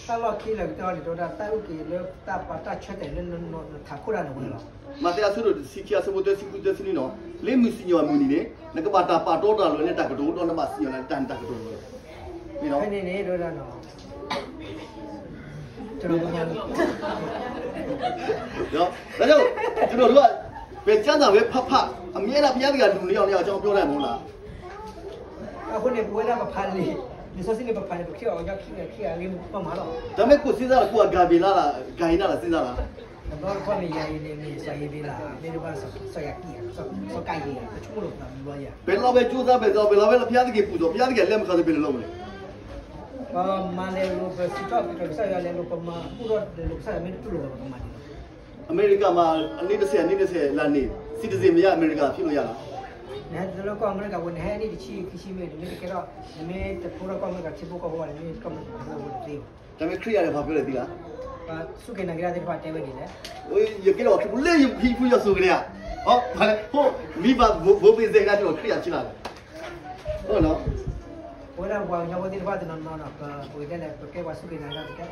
တၢ်လီၢ်ခံလၢာ်ကတၢၢ်န့ၣ် တဲဝဲဒၣ် တၢ်အုၣ်က့ၤလၢတၢ်ပှၤတၢ်ဆၢတဲာ်လၢနထးခိၣ်တၢ်န့ၣ်ဝဲလီၤ. မဿဲအဆၢဒိၣ်တဆံခံ အဆၢဖိသၢဆံဃု သၢဆံနွံနီၤ လၢမုၢ်စံၣ်ညီၣ်အမုၢ်နံၤန့ၣ် နကဘၣ်တၢ်ပာ်တီတၢ်လၢနတၢ်ကတိၤ ဒီးနဘၣ်စံၣ်ညီၣ်လၢနတၢ်ကတိၤလီၤ. ဖဲန့ၣ်န့ၣ် တဲဝဲဒၣ်နီၤ ကျွန်တော်တို့က ဘယ်ကျမ်းစာပဲဖတ်ဖတ် အမြဲတမ်း ဘုရားသခင်လူနေအောင် နေအောင် ကျွန်တော်ပြောတတ်မဟုတ်လား. အဃိန့ၣ် ပဝဲဒၣ်ပဖးလံာ် လံာ်စီဆှံန့ၣ် ပဖးန့ၣ် ပခရံာ်အီၤ ခရံာ်အဂ့ၢ်မးမးလီၤ. ဒါပေမဲ့ ကိုယ်စဉ်းစားတာ ကိုယ် agape လား ဂါရဝ လား စဉ်းစားလား. တဘျီတခီၣ်န့ၣ် ယၤအံၤန့ၣ် မ့ၢ်စီၤဧ့ၤဘ့းလၢ မ့ၢ်တဘၣ်စီၤယၤကံၣ်ဧါ စီၤကၤယံၣ်ဧါ ပဆိကမိၣ်လိာ်သးဘျီယၤ ဘယ်လောက်ပဲကြိုးစား ဘယ်လောက် ဘယ်လောက်ပဲ ဘုရားသခင်ပူဇော် ဘုရားသခင်လက်မခံ ဘယ်လိုလုပ်မလဲ. ပမၤလဲၤလိာ် ပစံးထီၣ်ပတြၢၤကစၢ်ယွၤ လဲၤလိာ် ပမၤဘူၣ်ထီၣ်လဲၤလိာ်ကစၢ်ယွၤ မ့ၢ်တတူၢ်လိာ်ဘၣ် ပကမၤဒ်လဲၣ်. အမေရိကမှာ အနည်း နှစ်ဆယ် အနည်း နှစ်ဆယ် လာနေ citizen မရ အမေရိက ဖြစ်လို့ရလား. နဟဲတလၢကီၢ်အမဲရကၤပူၤ နဟဲအနံၣ်တဆံခံဆံမ့ၢ် နမ့ၢ်တကဲထီၣ် နမ့ၢ်တဖိထီၣ်ကီၢ်အမဲရကၤ ထံဖိကီၢ်ဖိဘၣ်န့ၣ် နမ့ၢ်ကီၢ်အမဲရကၤဖိတသ့ဘၣ်. ဒါပေမဲ့ ခရစ်ယာန်တွေ ဘာပြောလဲသိလား. ပှၤစူၢ်က့ၤနာ်က့ၤတၢ်သ့ၣ်တဖၣ်တဲဝဲဒ်လဲၣ်. ယကဲထီၣ်ခရစ်ယာန် လၢယဖံဖုယီၤစိၤကန့ၣ်ဧါ. ဟီ မ့ၢ်ဘၣ်ဘိဘ့ၣ်စဲကဒါ ကျွန်တော် ခရစ်ယာန် ဖြစ်လာတယ်. ဟုတ်နော်. ပဝဲဒၣ်ပှၤကညီဖိသ့ၣ်တဖၣ်တနီၤနီၤဒီး ပကတဲလဲၣ် ပကဲပှၤစူၢ်က့ၤနာ်က့ၤတၢ် ပကဲ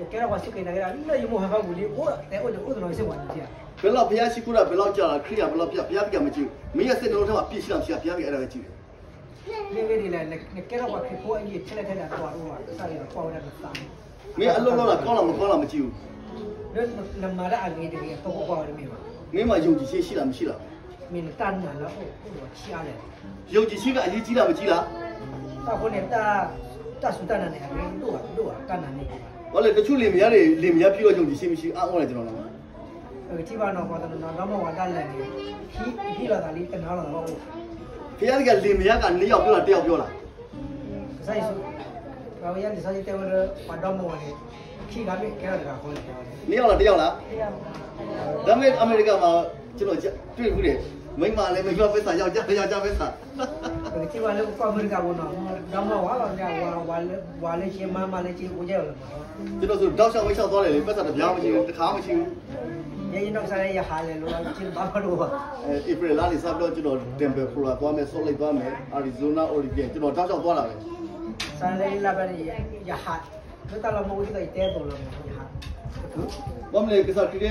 ပကဲထီၣ်ပှၤစူၢ်က့ၤနာ်က့ၤတၢ် လၢယမိၢ်ဟၢဖၢပူၤလံ အိၣ်တဲအိၣ်န့ၣ် အိၣ်တနီၤစ့ၢ်ကီးန့ၣ် ဘယ်လောက်ဘုရားရှိခိုးတာ ဘယ်လောက်ကြာတာ ခရစ်ယာန် ဘယ်လောက်ကြာ ဘုရားသခင် မကြည့်ဘူး မင်းရဲ့စိတ်နှလုံးထဲမှာ အပြစ်ရှိလား မရှိလား ဘုရားသခင် အဲ့ဒါပဲကြည့်တယ်. မ့ၢ်ဂ့ၢ်ဒ်လဲၣ် နကဲထီၣ်ပှၤခရံာ်ဖိအံၤ ထဲလဲၣ်ထဲလဲၣ် အတကွၢ်တအိၣ်ဘၣ် ကစၢ်ယွၤကွၢ်ဝဲဒၣ်နသးန့ၣ် မင်းအလုပ်လုပ်တာ ကောင်းလား မကောင်းလား မကြည့်ဘူး. နမၤတၢ်အဂ့ၤတဂ့ၤ အဖီခိၣ်ကွၢ်ဝဲတမ့ၢ်ဘၣ်. မင်းမှာ ယုံကြည်ခြင်းရှိလား မရှိလား. မ့ၢ်နတၢ်နာ်လၢအအိၣ်အိၣ်ဒီးဆံးအါလဲၣ်. ယုံကြည်ခြင်းက အရေးကြီးလား မကြီးလား. တၢ်အဃိန့ၣ် တၢ်စူၢ်တၢ်နာ်န့ၣ် အရ့ဒိၣ်ဘၣ် ဒိၣ်ဘၣ် တၢ်နာ်န့ၣ် ဘာလဲ တချို့လင်မယားတွေ လင်မယားဖြစ်တော့ ယုံကြည်ခြင်းမရှိ အါအါလဲၣ် ကျွန်တော် ပကထံၣ်ဘၣ်နီၤ ပှၤတနီၤနီၤ ဒီမါဝၤဒၣ်လဲာ်န့ၣ် ဟံးလီၤသးလံ တနာ်လီၤသးဘၣ်အိၣ်. ဘုရားသခင် လင်မယားက နှစ်ယောက်ပြောတာ တစ်ယောက်ပြောလား. ကစၢ်ယ့ၣ်ၡူး ပှၤဝဲယါလံာ်စီဆှံတဲဝဲလၢ ပှၤဒီမါဝၤန့ၣ် ခံဂၤမ့ၢ်ကဲထီၣ်တဂၤဃီန့ၣ် နှစ်ယောက်လား တစ်ယောက်လား. ဒါပေမဲ့ အမေရိကမှာ ကျွန်တော်တွေ့ဖူးတယ် မိန်းမလည်း မိန်းမပဲဆာ ယောက်ျားလည်း ယောက်ျားပဲဆာ ပကထံၣ်ဘၣ်လၢပကီၢ်အမဲရကၤပူၤနီၤ ဒီမါဝၤလီၤ ဝၤလၢက့ မါမၤလၢက့ အိၣ်ယဲၢ်လီၤမး ကျွန်တော်ဆို တောက်လျှောက်ပဲလျှောက်သွားတယ်လေ ပိုက်ဆံတစ်ပြားမရှိဘူး တစ်ခါမရှိဘူး. ယဲယနီၢ်ကစၢ်လၢယဟးလဲၤလိာ်လီၤ က့တဘၣ်ဘၣ်တအိၣ်ဘၣ်. April လါန့ၣ် စပြီးတော့ ကျွန်တော် Denver, Colorado သွားမယ် Salt Lake သွားမယ် Arizona, Oregon ကျွန်တော်တောက်လျှောက်သွားတာပဲ စးလၢလါဘၣ်န့ၣ် ယဟး လၢတၢ်လီၢ်မ့ၢ်အိၣ်ဒ်သိးယတဲအသိးလီၤ ယဟး ဘာမလဲ ကစၢ်ခရံာ်တဲ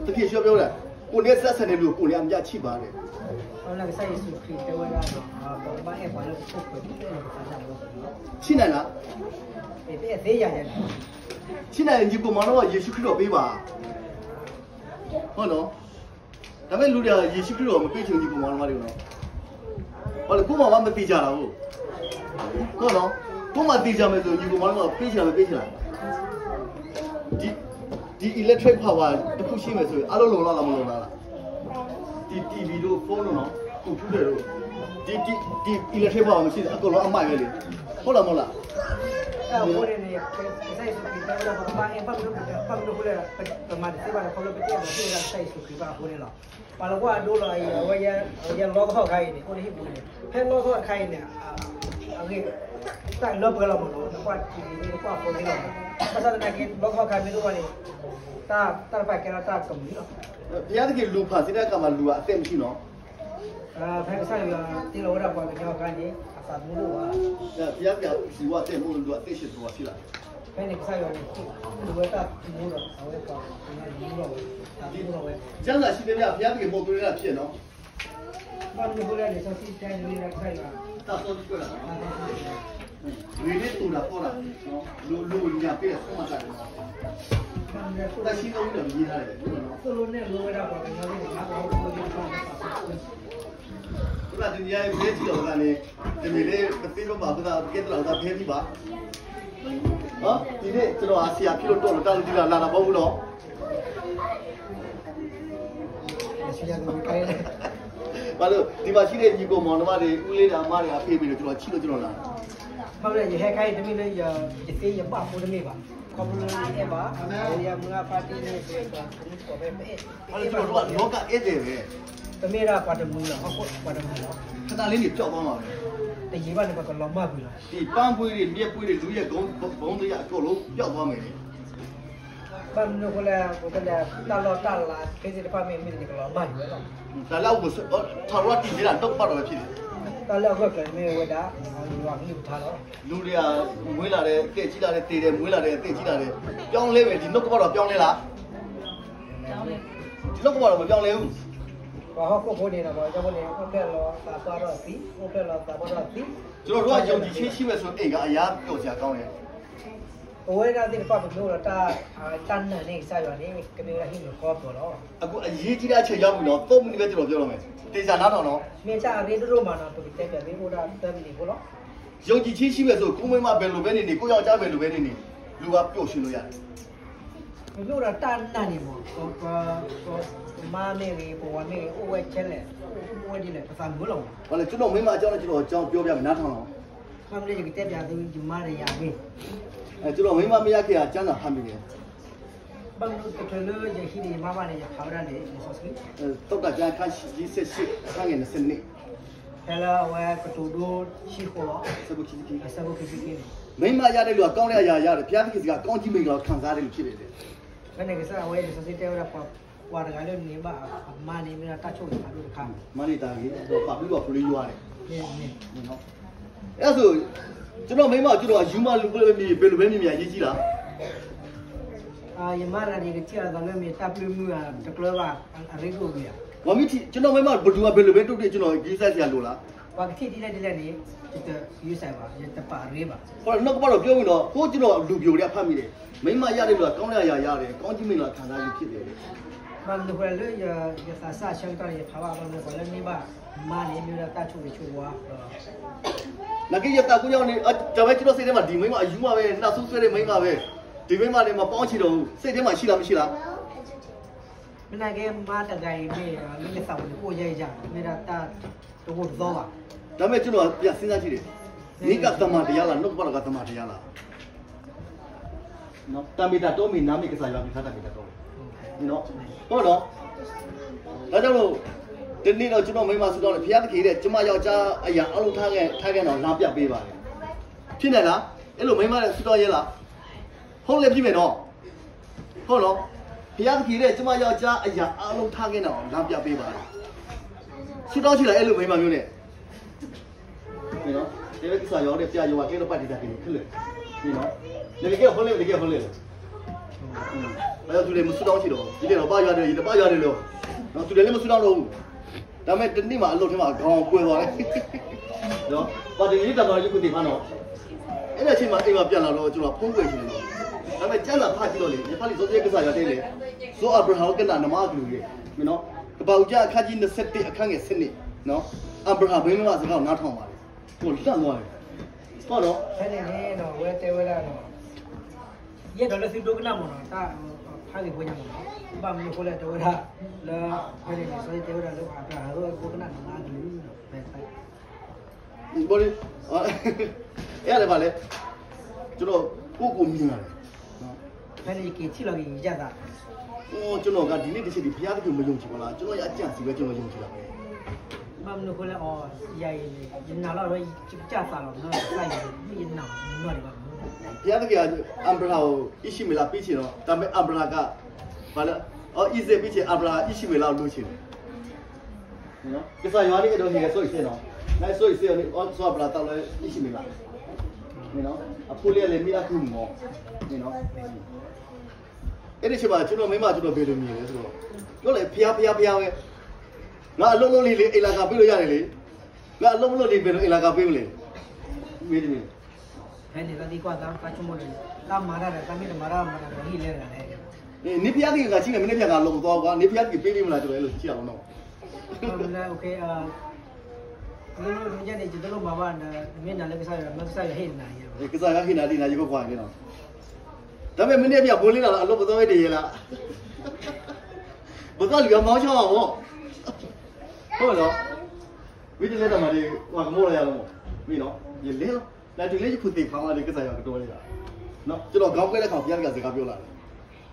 သခင်ယေရှုပြောတာ ကိုယ်နဲ့ဆက်ဆံတဲ့လူကို ကိုယ်နဲ့အမြတ်ချစ်ပါတယ် ဘာမလဲ ကစၢ်ယ့ၣ်ၡူးခရံာ်တဲဝဲဒၣ်ဒီး ပကဘၣ်အဲၣ်ပှၤလၢပခိၣ်ပဃၢၤ ပအဲၣ်ပှၤလၢပခိၣ်ပဃၢၤ ချစ်နိုင်လား ပအဲၣ်သ့ယၤယၤ ချစ်နိုင်ရင် ညီအစ်ကိုမောင်နှမ ယေရှုခရစ်တော်ပေးပါ ဟုတ်နော် ဒါပေမဲ့ လူတွေက ယေရှုခရစ်တော် မပေးချင်ဘူး ညီအစ်ကိုမောင်နှမတွေကိုနော် ဘာလဲ ကိုယ့်မှာမှ မသေချာတာကို ဟုတ်နော် ကိုယ့်မှာသေချာမယ်ဆိုရင် ညီအစ်ကိုမောင်နှမ ပေးချင်တာပဲ ပေးချင်တာ ဒီ ဒီ electric power တစ်ခုရှိမယ်ဆိုရင် အားလုံးလုံလောက်လား မလုံလောက်လား ဒီ တီဗီ တို့ ဖုန်း တို့နော် computer တို့ ဒီ ဒီ ဒီ electric power မရှိရင် အကုန်လုံးအမှိုက်ပဲလေ ဟုတ်လား မဟုတ်လား အဃိန့ၣ်န့ၣ် ကစၢ်ယ့ၣ်ၡူးခရံာ်တဲဝဲဒၣ် ပကဘၣ်အဲၣ်ဘၣ်မနုၤ ဘၣ်မနုၤအဃိလဲၣ် ပမၤတသ့ဘၣ်န့ၣ် ခီဖျိပတအဲၣ်ဘၣ် ပအဲၣ်ဘၣ်ကစၢ်ယ့ၣ်ၡူးခရံာ်ဘၣ်အဃိန့ၣ်လီၤ. ပှၤလၢကွၢ်အဒိလီၤအံၤ အဝဲယဲလီသီၣ်ခါအံၤန့ၣ် အိၣ်လၢဟံၣ်ပူၤန့ၣ် ဖဲလီသီၣ်တခါအံၤန့ၣ် အဂ့ၢ် တၢ်လၢပှဲၤလီၤမးနီၤ နကွၢ်ထံန့ၣ် နကွၢ်ဖိန့ၣ်လီၤမး ဘၣ်ဆၣ်သနာ်က့ လီသီၣ်ခါမ့ၢ်တအိၣ်ဘၣ်န့ၣ် တၢ်တၢ်တဖၣ်ကဲထီၣ်တၢ်ကမှံၤလီၤ. ဘုရားသခင် လူဖန်ဆင်းတဲ့အခါမှာ လူဟာအသက်မရှိနော် ဖဲကစၢ်ယွၤတ့လီၤဝဲဒၣ်ပှၤကညီအခါန့ၣ် အသးသမူတအိၣ်ဘၣ်. ဘုရားသခင် လူကအသက်မဟုတ် လူကအသက်ရှင်ဆိုတာရှိလား. ဖဲန့ၣ်ကစၢ်ယွၤန့ၣ် ဟ့ၣ်ဝဲတၢ်သမူဒီး အဝဲပှၤကညီန့ၣ်မူထီၣ်ဝဲ သးသမူထီၣ်ဝဲ ကျမ်းစာရှိသမျှ ဘုရားသခင် ပုံသွင်းတာဖြစ်နော် ဟုတ် ဘၣ်မနုၤအဃိလဲၣ်န့ၣ် စီဆှံတဲန့ၣ် တၢ်ခါအံၤဘၣ်, တၢ်စီဆှံကွဲးလီၤ, ဂ့ၤန့ၢ်တူၢ်တၢ်ဖီလာ်, လူလူညၣ်ပ့ၢ်အဆိမတၤန့ၣ်, တၢ်ဆံသီဝံၤဒီးမံၤဟါလဲၣ်, သိၣ်လိနဲၣ်လိဝဲဒၣ်ပှၤကညီသ့ၣ်တဖၣ် ပှၤဟီၣ်ခိၣ်ဖိသ့ၣ်တဖၣ်လၢသးစီဆှံ အဃိသတး တနံၤညါအံၤ ပဟဲထံၣ်လိာ်ပသးန့ၣ်, တမ့ၢ်လၢပသ့ပဘၣ်အဃိသတး ပကဲသရၣ်အဃိသတး ပဟဲထံၣ်ဘၣ်, တုၤန့ၣ် ကျွန်တော် ဆရာဖြစ်လို့ တော်လို့ တၢ်လူတံၢ်လၢ်လၢ် ဘီဘူးနော်, ဘာလို့ ဒီမှာရှိတဲ့ ညီကိုမောင်နှမတွေ ဦးလေးတွေ အမတွေ အဖေတွေ ကျွန်တော် ချစ်လို့ ကျွန်တော် လာတာ, ဘၣ်မနုၤလဲၣ် ယဟဲခါအံၤ တမ့ၢ်လၢယသ့ယဘၣ်အဃိတမ့ၢ်ဘၣ်, ခီဖျိလၢယအဲၣ်ဘၣ်, ယမုၢ်အဖါတံၢ်န့ၣ် ပမုၣ်ကီၢ်ဖဲပအဲၣ်, ဘာလို့ ကျွန်တော်တို့က လောကဧည့်သည်ပဲ, ပမ့ၢ်ဒၣ်ပှၤတမုာ်လီၤ, ဟီၣ်ခိၣ်ပှၤတမုာ်လီၤ, ခဏလေးန့ၣ် ပျောက်သွားမှာပဲ, တယံာ်ဘၣ်န့ၣ် ပကလီၤမၢ်ကွံာ်လီၤ, ဒီပန်းခွေတွေ မျက်ပွင့်တွေ လူရဲ့ ဘုံဘုံတရား အကုန်လုံး ပျောက်သွားမယ်, ဘၣ်မနုၤအဃိလဲၣ်, ပကလဲၤတၢ်လီၢ်တၢ်လၤ ခဲစ့ၢ်တဖၣ်မ့ၢ်မ့ၢ်န့ၣ် ကလီၤမၢ်ကွံာ်ဝဲလီၤ, တၢ်လၢအအိၣ် ထီၣ်ရီတံၢ်န့ၣ် ဒိၣ်ကပီၣ်ဒီးပဲဖြစ်တယ်, တၢ်လၢအဂၢၢ်ကျၢၤမ့ၢ်ဝဲဒၣ် ယွၤကလုၢ်ကထါလီၤ, လူတွေက မွေးလာတယ် အသက်ကြီးလာတယ် သေတယ် မွေးလာတယ် အသက်ကြီးလာတယ်, ပြောင်းလဲမယ် ဒီနှုတ်ကပတ်တော် ပြောင်းလဲလား, ဒီနှုတ်ကပတ်တော် မပြောင်းလဲဘူး, ပှၤဟီၣ်ခိၣ်ဖိန့ၣ်ဒီး ပှၤကညီဖိန့ၣ် အိၣ်ဖျဲၣ်လီၤသးပှၢ်ထီၣ်သံ, အိၣ်ဖျဲၣ်လီၤသးပှၢ်ထီၣ်သံ, ကျွန်တော်တို့က ယုံကြည်ခြင်းရှိမယ်ဆိုရင် အိမ်ကအရမ်းပျော်စရာကောင်းတယ်, ပဝဲဒၣ်သ့ၣ်တဖၣ် ပမ့ၢ်အိၣ်ဒီးတၢ်နာ်န့ၢ်ကစၢ်ယွၤန့ၣ် ကမ့ၢ်ဝဲဒၣ်ဟံၣ်မုာ်ဃီပျီလီၤ, အခုအရေးကြီးတဲ့အချိန်ရောက်ပြီနော်, သုံးမိနစ်ပဲ ကျွန်တော်ပြောတော့မယ်, သေချာနားထောင်နော်, မ့ၢ်တၢ်အရ့ဒိၣ်ဒိၣ်မးနီၤ ပကတဲပၠးမ့ၢ်အိၣ်ဒၣ်သၢမံးနံးဖိလီၤ, ယုံကြည်ခြင်းရှိမယ်ဆိုရင် ကိုယ့်မိန်းမဘယ်လိုပဲနေနေ ကိုယ့်ယောက်ျားဘယ်လိုပဲနေနေ လူကပျော်ရွှင်လို့ရတယ်, ပမ့ၢ်အိၣ်ဒီးတၢ်နာ်န့ၢ်မး, ပမါမ့ၢ်ဂ့ၤ ပဝၤမ့ၢ်ဂ့ၤ အိၣ်ဝဲခဲလၢာ်, အိၣ်ဝဲဒ်လဲၣ် ပသးမုာ်လီၤမး, ဘာလဲ ကျွန်တော်မိန်းမအကြောင်းနဲ့ ကျွန်တော်အကြောင်းပြောပြမယ် နားထောင်နော်, ဘၣ်မနုၤလဲၣ် ယကတဲပၠးသု ယမါဒီးယၤမ့ၢ် ကျွန်တော်မိန်းမမရခင်က ကျမ်းစာဖတ်မိတယ်, ဘၣ်မနုၤတချုးလၢယဟံးန့ၢ်ယမါဘၣ်န့ၣ် ယဖးဝဲဒၣ်လံာ်စီဆှံ, သုတၢ်ကျမ်း အခန်း လေးဆယ့်ရှစ် အခန်းငယ် နှစ်ဆယ့်နှစ်, ဖဲလၢအဝဲကတိၤဒိ ဆံဃိးလီၤ, အဆၢဖိခံဆံခံန့ၣ်, မိန်းမရတဲ့လူက ကောင်းတဲ့အရာရတယ်, ဘုရားသခင်ဆီက ကောင်းကြီးမင်္ဂလာကို ခံစားရတဲ့လူဖြစ်တယ်, ဖဲန့ၣ်ကစၢ်အဝဲလံာ်စီဆှံတဲဝဲဒၣ် ပှၤတဂၤလၢန့ၢ်ဘၣ်အမါန့ၣ် မ့ၢ်ဒၣ်တၢ်ဆိၣ်ဂ့ၤဖးဒိၣ်တခါ, မါန့ၢ်တၢ်ဂ့ၤ ဒီးပာ်ဘျုးဘၣ်ဖုလၢယွၤန့ၣ်, အဲဒါဆို ကျွန်တော်မိန်းမကို ကျွန်တော်အရူမလူပလဲမီ ဘယ်လိုပဲမီမီ အရေးကြီးလား, ယမါတဂၤန့ၣ် ယကထံၣ်အသးလၢမ့ၢ်တၢ်ပျုၢ်မုၢ်ဧါ တကျၢၤဘၣ် အရ့ဒိၣ်မ့ၢ်ဧါ, ဝံၤမ့ၢ်ထံၣ် ကျွန်တော်မိန်းမ ဘယ်သူက ဘယ်လိုပဲလုပ်တယ် ကျွန်တော် ဂရုစိုက်စရာလိုလား, ပှၤကထံၣ်ဒ်လဲၣ်ဒ်လဲၣ်န့ၣ် ယတဂရုစိုက်ဘၣ် ယတပာ်အရ့ဘၣ်, ဟို နှုတ်ကပတ်တော်ပြောပြီးတော့ ကို ကျွန်တော်လူပျိုတဲ့ ဖတ်မိတယ်, မိန်းမရတဲ့လူက ကောင်းတဲ့အရာရတယ်, ကောင်းကြီးမင်္ဂလာခံစားရခြင်းဖြစ်တယ်, ဘၣ်မနုၤအဃိလဲၣ် လၢယသးစၢ်ဆၢကတီၢ်န့ၣ် ယဖးဘၣ် ဘၣ်မနုၤအဃိလဲၣ် မ့ၢ်ဘၣ်မါန့ၣ် မ့ၢ်ဝဲဒၣ်တၢ်ဆိၣ်ဂ့ၤဆိၣ်ဝါ နာ်က့ ယသးကိုရောက်နေ ဒါပေမဲ့ ကျွန်တော့်စိတ်ထဲမှာ ဒီမိန်းမအရူမပဲ နောက်ဆုံးဆွဲတဲ့မိန်းမပဲ, ဒီမိန်းမနဲ့ မပေါင်းချင်တော့ဘူး, စိတ်ထဲမှာ ရှိလား မရှိလား, မ့ၢ်နာ်က့ မါတဂၤအံၤမ့ၢ် လၢယသးပူၤန့ၣ် အိၣ်ယဲယၤ မ့ၢ်ဒၣ်တၢ်တဂိာ်တသီဘၣ်, ဒါပေမဲ့ ကျွန်တော် ပြန်စဉ်းစားကြည့်တယ်, မင်းက သမ္မာတရားလား နှုတ်ကပတ်တော်က သမ္မာတရားလား, တၢ်မ့ၢ်တၢ်တီမ့ၢ် နာ်မ့ၢ်ကစၢ်ယွၤမ့ၢ် တၢ်မ့ၢ်တၢ်တီလဲၣ်, ဟုတ်တော့ ဒါကြောင့်မို့ တနေ့တော့ ကျွန်တော့်မိန်းမဆုတောင်းတယ်, ဘုရားသခင်တဲ့ ကျမယောက်ျားအရာအားလုံးထားခဲ့ ထားခဲ့တော့ လမ်းပြပေးပါတယ်, ဖြစ်နိုင်လား, အဲ့လိုမိန်းမနဲ့ ဆုတောင်းရဲလား, ဟုတ်လည်းဖြစ်မယ်နော်, ဟုတ်နော်, ဘုရားသခင်တဲ့ ကျမယောက်ျားအရာအားလုံးထားခဲ့တော့ လမ်းပြပေးပါတယ်, ဆုတောင်းကြည့်လား အဲ့လိုမိန်းမမျိုးနဲ့ မင်းနော် တဲဝဲကစၢ်ယွၤတဲ့ ပြယွၤကဲတော့ ပတ်တည်တာကလေး ခဲလၢာ် မင်းနော် နကကဲဟိလဲ နကဲဟိလဲ อืม ဘာကြောင့်သူလည်းမဆုတောင်းချင်တော့ဘူး, ယတဲ့တော့ ဘါယွားတယ် ယတဘါယွားတယ်လို့ နော် သူလည်းမဆုတောင်းတော့ဘူး, ဒါပေမဲ့ တနေ့မှာ အလုပ်ထဲမှာ ခေါင်းကွဲသွားတယ် နော် ဘာတည်းရေးတတ်သွား ရုပ်ကသစ်ဖားနော် အဲ့တဲ့အချိန်မှာ အိမ်မှာပြန်လာတော့ ကျွန်တော်ဖုန်းကွယ်ချင်တယ်နော်, ဒါပေမဲ့ ကျမ်းစာဖတ်ကြည့်တော့လေ ယဖတ်လေ စောစောကစၢ်ယွာ်တဲလေ စောအબ્ရဟံကနၣ်နမါအကလူးလေ မင်းနော် ကပ္ပဥ်ကျမ်း အခန်းကြီး နှစ်ဆယ့်တစ် အခန်းငယ် ဆယ့်နှစ် နော် အબ્ရဟံမိန်းမစကားကို နားထောင်ပါတယ်, ကိုယ်လန့်သွားတယ်, ဟုတ်နော် ဖဲန့ၣ်န့ၣ်နော် အဝဲတဲဝဲဒၣ်နော် ယအဲၣ်ဒိးလၢသုဒိကနၣ်မ့ၢ်နော် တၢ်ဖးဂ့ၢ်ဖိညါမ့ၢ်နော် ဘၣ်မနုၤအဃိလဲၣ် တဲဝဲဒၣ် လၢ ဖဲန့ၣ်န့ၣ် စီၤယိၤတဲဝဲဒၣ်လၢ အၤဘြၤဟၣ်ဒိကနၣ်နမါအကလုၢ် ဘိလီၤ အဲၣ်ဒိးလဲၣ်ဘၣ်လဲၣ် ကျွန်တော် ကိုယ့်ကိုယ်မြင်လာတယ် ဖဲန့ၣ် ယက့ၤထံၣ်လီၤက့ၤယသး ကျွန်တော်က ဒီနေ့တစ်ချက်ဒီ ဘုရားသခင်ကို မယုံကြည်ပါလား, ကျွန်တော်ရဲ့ အကြံစည်ပဲ ကျွန်တော် ယုံကြည်တာပဲ, ဘၣ်မနုၤအဃိလဲၣ် အီၤ ယၤအံၤ ယနာ်လီၤဝဲ ယကစၢ်သးလီၤ မ့ၢ်ယနာ် မ့ၢ်ယနာ်နီၢ်ဒံးဘၣ် ဘုရားသခင်က အၤဘြၤဟံကို အံၣ်ၡမံးအ့လး ပေးချင်တော့ ဒါပေမဲ့ အၤဘြၤဟံက ဘာလဲ အီ အံၣ်စက် ပေးချင် အၤဘြၤဟံ အံၣ်ၡမံးအ့လးကို လိုချင်တယ်. နော် ကစၢ်ယွၤန့ၣ် အဲၣ်ဒိးဟ့ၣ်ဂဲၤစီၤအံၣ်စဲနီၤ, နစီၤအံၣ်စဲန့ၣ် စီၤအၤဘြၤဟၣ်သးလၢအံၣ်ၡမံးအ့လး, မ့ၢ်နော် အဖိလၢအလဲၤမ့ၢ်ဒၣ်ကုၢ်မီၤ, မ့ၢ်နော် အဲ့ဒီအချိန်မှာ ကျွန်တော်မိန်းမ ကျွန်တော်ဘယ်လိုမြင်လဲဆိုတော့ ပြောလေ ဖျားဖျားဖျားပဲ, ငါအလုပ်လုပ်နေလေ အိမ်လာကပေးလို့ရတယ်လေ. ငါအလုပ်မလုပ်နေဘယ်လိုအိမ်လာကပေးမလဲ. မင်းတမင် ဖဲန့ၣ် သးသံကွၢ်သး သးဆိကမိၣ်န့ၣ် သးမၤတၢ်ဒီး သးမ့ၢ်တမၤတၢ် မၤတၢ်ဒီးဟံၣ်လဲတဂၤလဲၣ်. နဖျားသက့ၤဂၤဆံးန့ၣ် မ့ၢ်နဖျားဂၤလီၤပသီကွၢ် နဖျားသက့ၤပေးပေးမလား ကျွန်တော် အဲ့လို ကြည့်ရအောင်နော်. န OK နလိၣ်နကဲန့ၣ် ယတလိၣ်မၤဘၣ် နမ့ၢ်နာ်လၢကစၢ်ယွၤ မ့ၢ်ကစၢ်ယွၤဟ့ၣ်နၤယဲ ကစၢ်ယွၤဟ့ၣ်နၤဒ်နၤ ယကကွၢ်န့ၣ်လီၤ. ဒါပေမဲ့ မင်းနဲ့ပြဘိုးလေးလာအလုပ်ပသီဝဲတရေလာ ပသီလူအမောင်းချောင်းအောင်ပေါ့ ဟုတ်နော်. မင်းတလဲတမၤဒီး ဟိုကမောရရလို့ မင်းနော် ယလဲလီၤ ဒါတူလေးယခုသ့ဖာမဒီးကစၢ်ယွၤကတော်လေးလား နော် ကျွန်တော်ခေါင်းကွဲတဲ့ခါဘုရားတကစကားပြောလာတယ်.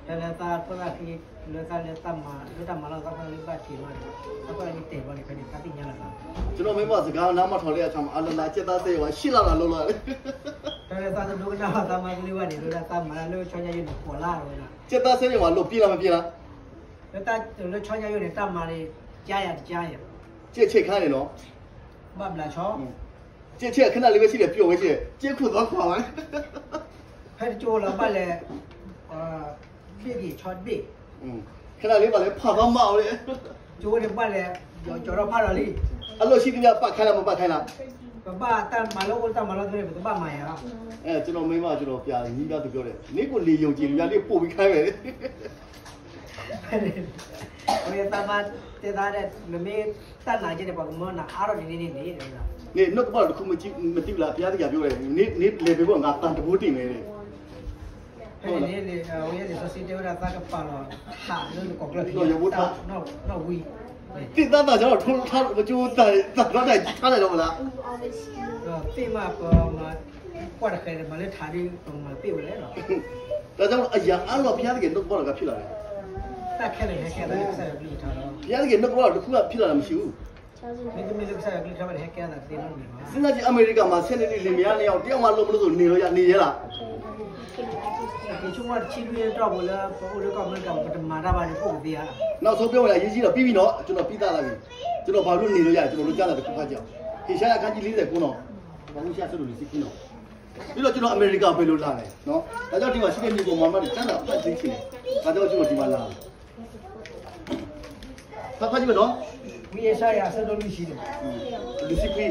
လၢလၢသးဖၢသးခံ လၢသးလၢသးမၤ လၢတၢ်မၤလီၤသးဖၢသးလၢဘၣ်တ့ၢ်ဘၣ်န့ၣ် သးဖၢသးလၢတဲာ်ဘၣ်န့ၣ် ဖဲန့ၣ် သးသ့ၣ်ညါလီၤသး ကျွန်တော်မိမစကားနားမထောင်တဲ့အချောင်းအလလကျက်သားစဲဝါရှစ်လလာလို့လား တၢ်လၢသးတဒိကနၣ်ဘၣ်သးမၤကလံဘၣ်န့ၣ် လၢတၢ်သးမၤလၢဆီညါယိန့ၣ် ကွီၢ်လၢ်ဝဲဒၣ် ကျက်သားစဲဝါလို့ပြေးလားမပြေးလား လၢတၢ်လၢဆီညါယိန့ၣ် တၢ်မၤန့ၣ် ကြားရတကြားရ ကျက်ချိတ်ခါန့ၣ်နော် ဘၣ်ဘျးဆီ ကျက်ချိတ်အခဏလေးပဲရှိတယ် ပျော်ဝဲရှိတယ် ကျက်ခုတ်သွားခွာပါ ဖဲတကၠိလီၤဘၣ်လဲၣ် ဘ့ၣ်က့ၤဆီဘ့ၣ် ခဏလေးပါလေ ဖာသွားမအောင်လေ ကၠိန့ၣ်ဘၣ်လဲၣ် ကၠီၤထီၣ်ဖးဒီးလံ အလုပ်ရှိသမျှ ပာ်ခိုင်းလား မပာ်ခိုင်းလား ပဘၣ်တၢ်မၤလၢအိၣ်တၢ်မၤလီၤသ့ၣ် ပတဘၣ်မၤယၤ အဲ ကျွန်တော်မိမကျွန်တော်ပြာညီဘသူပြောတယ် နင်းကိုနေယုံကြည်လို့ရတယ်ပို့ပြီးခိုင်းမယ် ဝဲသးမါတဲသးဒဲး မ့မ့ၢ်တၢ်နာ်က့န့ၣ် ပှၤကမၢနၤအါထီၣ်ဒ်န့ၣ်န့ၣ်န့ၣ် နင်းနှုတ်ကပၣ်တခုမကြည့်မသိဘူးလား ဘုရားသခင်ပြောတယ် နင်းနင်းလဲပင်ပေါ့ငါတန်တဘိတင့်မယ်တဲ့ ဖဲန့ၣ်န့ၣ် ဝဲန့ၣ်စီဆှံတဲဝဲဒၣ်သးကပာ်လီၤ ထးလၢနကိာ်ကျၢၢ် ဒီးယဝဲထး နီၣ်ဝံ သ့ၣ်သးသးစၢ်ထီၣ်ထီၣ်ပကၠိတၢ်သးထီၣ်တၢ်ထါလဲၣ်ဒီးမလား သ့ၣ်မးပမၤ ကွၢ်တဃဲၤန့ၣ် မၤလၢထးဒ်ပမၤပ့ၣ်ဝဲလဲၣ်လီၤ ဒါကြောင့်အရာအားလုံးဘုရားသခင်နှုတ်ကပတ်တော်ကဖြစ်လာတယ် တၢ်ခဲလၢာ်ဟဲကဲသးလၢကစၢ်ယွၤကလုၢ်ကထါလီၤ ဘုရားသခင်နှုတ်ကပတ်တော်တစ်ခုမှဖြစ်လာတာမရှိဘူး မ့တမ့ၢ်လၢကစၢ်ယွၤကလုၢ်ကထါဘၣ်န့ၣ် ဟဲကဲသးတသ့နီတမံၤဘၣ် စဉ်းစားကြည့် အမေရိကန်မှာ ဆယ်နှစ်နှစ် လင်မယားနှစ်ယောက် တယောက်မှအလုပ်မလုပ်လို့ နေလို့ရ နေရဲလား က့ၤဆိကမိၣ်တဆံလွံၢ်န့ၣ် တီၢ်ပူၤလၢပအိၣ်လၢကီၢ်အမဲရကၤ ပတမၤတၢ်ဘၣ်န့ၣ် ပအိၣ်ကသ့ဧါ နောက်ဆုံးပြောမယ် အရေးကြီးတော့ ပြီးပြီနော် ကျွန်တော်ပြီးသားလာပြီ ကျွန်တော်ဘာလို့နေလို့ရတယ် ကျွန်တော်တို့ကြားတာတစ်ခုဖတ်ကြည့်အောင် ဟေရှာယအခန်းကြီးလေးဆယ်ကိုးနော် ဘာလို့ဆရာဆက်လို့နေစိတ်ကူးနော် ပြီးတော့ကျွန်တော်အမေရိကဘယ်လိုလာလဲနော် ဒါကြောင့်ဒီမှာရှိတဲ့ညီကောင်မောင်မတွေတန်းတာဖတ်သိချင်တယ် ဒါကြောင့်ကျွန်တော်ဒီမှာလာတာ ဖတ်ဖတ်ကြည့်မယ်နော် ဝံယၡါယၤအဆၢဒိၣ်လွံၢ်ဆံန့ၣ် လူစိတ်ခွေး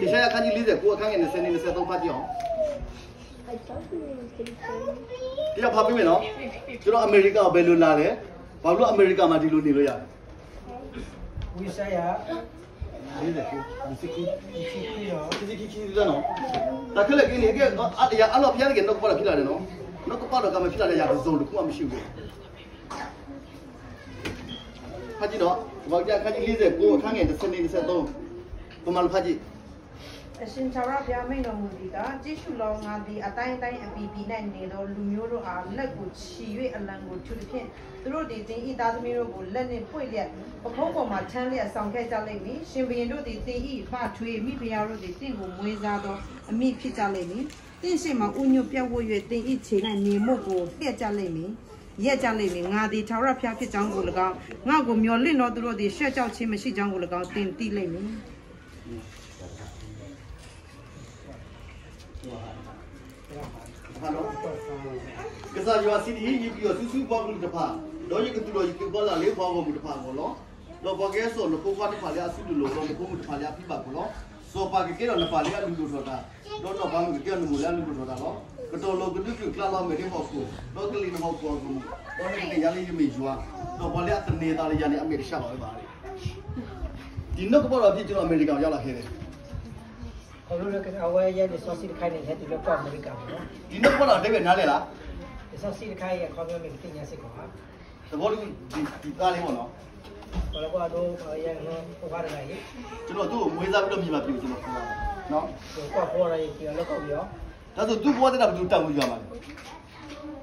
ယၡါယၤခန်းကြီးလေးဆယ်ကိုး အခန်းငယ်နှစ်ဆယ်နှစ် နှစ်ဆယ့်သုံး ဖတ်ကြည့်အောင် တယောက်ဖတ်ပေးမယ်နော် ကျွန်တော်အမေရိကဘယ်လိုလာလဲ ဘာလို့အမေရိကမှာဒီလိုနေလို့ရတယ် ဝံယၡါယၤ လေးဆယ်ကိုး လူစိတ်ခွေး လူစိတ်ခွေးနော် တၢ်ခဲလၢာ်က့ၤန့ၣ် အရာအားလုံးဘုရားသခင်နှုတ်ကပတ်တော်ဖြစ်လာတယ်နော် နှုတ်ကပတ်တော်ကမဖြစ်လာတဲ့အရာတစ်စုံတစ်ခုမှမရှိဘူး ဖတ်ကြည့်နော် စပါးကျမ်းခန်းကြီးလေးဆယ်ကိုး အခန်းငယ်တစ်ဆယ်နှစ် နှစ်ဆယ့်သုံး ဗမာလိုဖတ်ကြည့် အရှင်ထာဝရဘုရားမိန့်တော်မူသည်ကား၊ ကြည့်ရှုလော့၊ ငါသည်အတိုင်းတိုင်းအပြည်ပြည်၌နေသောလူမျိုးတို့အား၊ လက်ကိုချီ၍အလံကိုထုသဖြင့်၊ သူတို့သည်သင်၏သားသမီးတို့ကိုလက်နှင့်ပွေ့လျက်၊ ပခုံးပေါ်မှာထမ်းလျက်ဆောင်ခဲ့ကြလိမ့်မည်။ ရှင်ဘုရင်တို့သည်သင်၏ဘထွေ၊ မိဖုရားတို့သည်သင့်ကိုမွေးစားသောအမိဖြစ်ကြလိမ့်မည်။ သင့်ရှေ့မှာဦးညွန့်ပြပ်ဝပ်၍၊ သင်၏ခြေ၌မြေမှုန့်ကိုလျက်ကြလိမ့်မည်။ လျက်ကြလိမ့်မည်။ ငါသည်ထာဝရဘုရားဖြစ်ကြောင်းကို၎င်း၊ ငါ့ကိုမျှော်လင့်သောသူတို့သည်ရှက်ကြောက်ခြင်းမရှိကြောင်းကို၎င်း၊ သင်သိလိမ့်မည်။ ကစၢ်ယွၤစံးဒ်အံၤ, ယကယီၢ်ဆူပှၤကလုာ်တဖၣ်, ဒီးယကသူၣ်ထီၣ်ယသုးပှၤလၢ်လၢပှၤဂီၢ်မုၢ်တဖၣ်အဂီၢ်လီၤ. ဒီးပှၤကဟဲစိာ်နဖိခွါတဖၣ်လၢအစုတလီၢ်, ဒီးနဖိမုၣ်တဖၣ်လၢအဖံးဘၣ်ခိၣ်လီၤ. စီၤပၤကကဲထီၣ်နပၢ်လၢအလုၢ်ဒိၣ်ထီၣ်တၢ်, ဒီးနီၢ်ပၤမုၣ်ကကဲထီၣ်နမိၢ်လၢအလုၢ်ဒိၣ်ထီၣ်တၢ်လီၤ. ကတီၢ်လီၤကဒုးကလုၢ်ကျါလီၤအမဲာ်ဒၢဟီၣ်ခိၣ်, ဒီးကလံၣ်နဟီၣ်ခိၣ်အကမူၣ်, ဒီးနကသ့ၣ်ညါလၢယမ့ၢ်ယွၤ, ဒီးပှၤလၢအသန့ၤအသးလၢယၤန့ၣ် အမဲာ်တဆှးဘၣ်ဝဲဘၣ်. ဒီနှုတ်ကပတ်တော်ဖြစ်ကျွန်တော်အမေရိကန်ရောက်လာခဲ့တယ်. ခီဖျိလၢအဝဲယဲလံာ်စီဆှံတခါအံၤန့ၣ် ဟဲတုၤလၢကီၢ်အမဲရကၤမ့ၢ်နီၤ. ဒီနှုတ်ကပတ်တော်အဓိပ္ပာယ်နားလည်လား. လံာ်စီဆှံတခါအံၤ အခီပညီမ့ၢ်ကသ့ၣ်ညါစ့ၢ်ကီးဧါ. သဘောတခုဒီသားလေးပေါ့နော်. ပှၤလၢကွၢ်ဒိ ယဲဖိခွါတဂၤအံၤ ကျွန်တော်သူ့ကိုမွေးစားပြီးတော့မြန်မာပြည်ကိုကျွန်တော်ခေါ်လာတယ်နော်. ကွၢ်ဖိဒီးယက့ၤအီၤလၢကီၢ်ပယီၤ ဒါဆိုသူ့ဘဝသက်တာဘယ်သူတာဝန်ယူရမှာလဲ.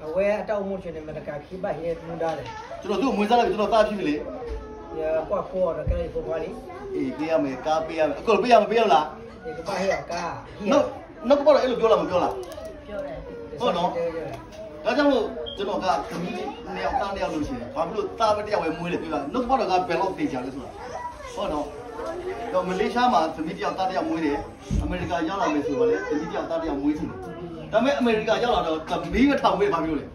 အဝဲအတၢ်အိၣ်မူဆူၣ်န့ၣ် မတၤတဂၤခံဘၣ်ဟံးမူဒါလဲၣ်. ကျွန်တော်သူ့ကိုမွေးစားလိုက်ပြီ ကျွန်တော်သားဖြစ်ပြီလေ. ယကွၢ်ဖိအီၤဒီးကဲလၢယဖိခွါလံ. အေး ပေးရမယ် ကားပေးရမယ် အကုန်လုံးပေးရမယ် ပေးရမလား. ယကဘၣ်ဟ့ၣ်အီၤကား နှုတ်ကပတ်တော်အဲ့လိုပြောလား မပြောလား. ဟုတ်နော်. ဒါကြောင့်မို့ကျွန်တော်ကသမီးနှစ်ယောက်သားနှစ်ယောက်လို့ရှိရင်ဘာဖြစ်လို့သားပဲတစ်ယောက်ပဲမွေးလဲပြောတာနှုတ်ကပတ်တော်ကဘယ်လောက်သေချာလဲဆိုတာဟုတ်နော်. ဒီးမလေးရှားမှာသမီးတစ်ယောက်သားတစ်ယောက်မွေးတယ်. အမေရိကရောက်လာမယ်ဆိုတော့လေသမီးတစ်ယောက်သားတစ်ယောက်မွေးချင်တယ်. ဒါပေမဲ့အမေရိကရောက်လာတော့သမီးပဲထပ်မွေးဘာဖြစ်လို့လဲ.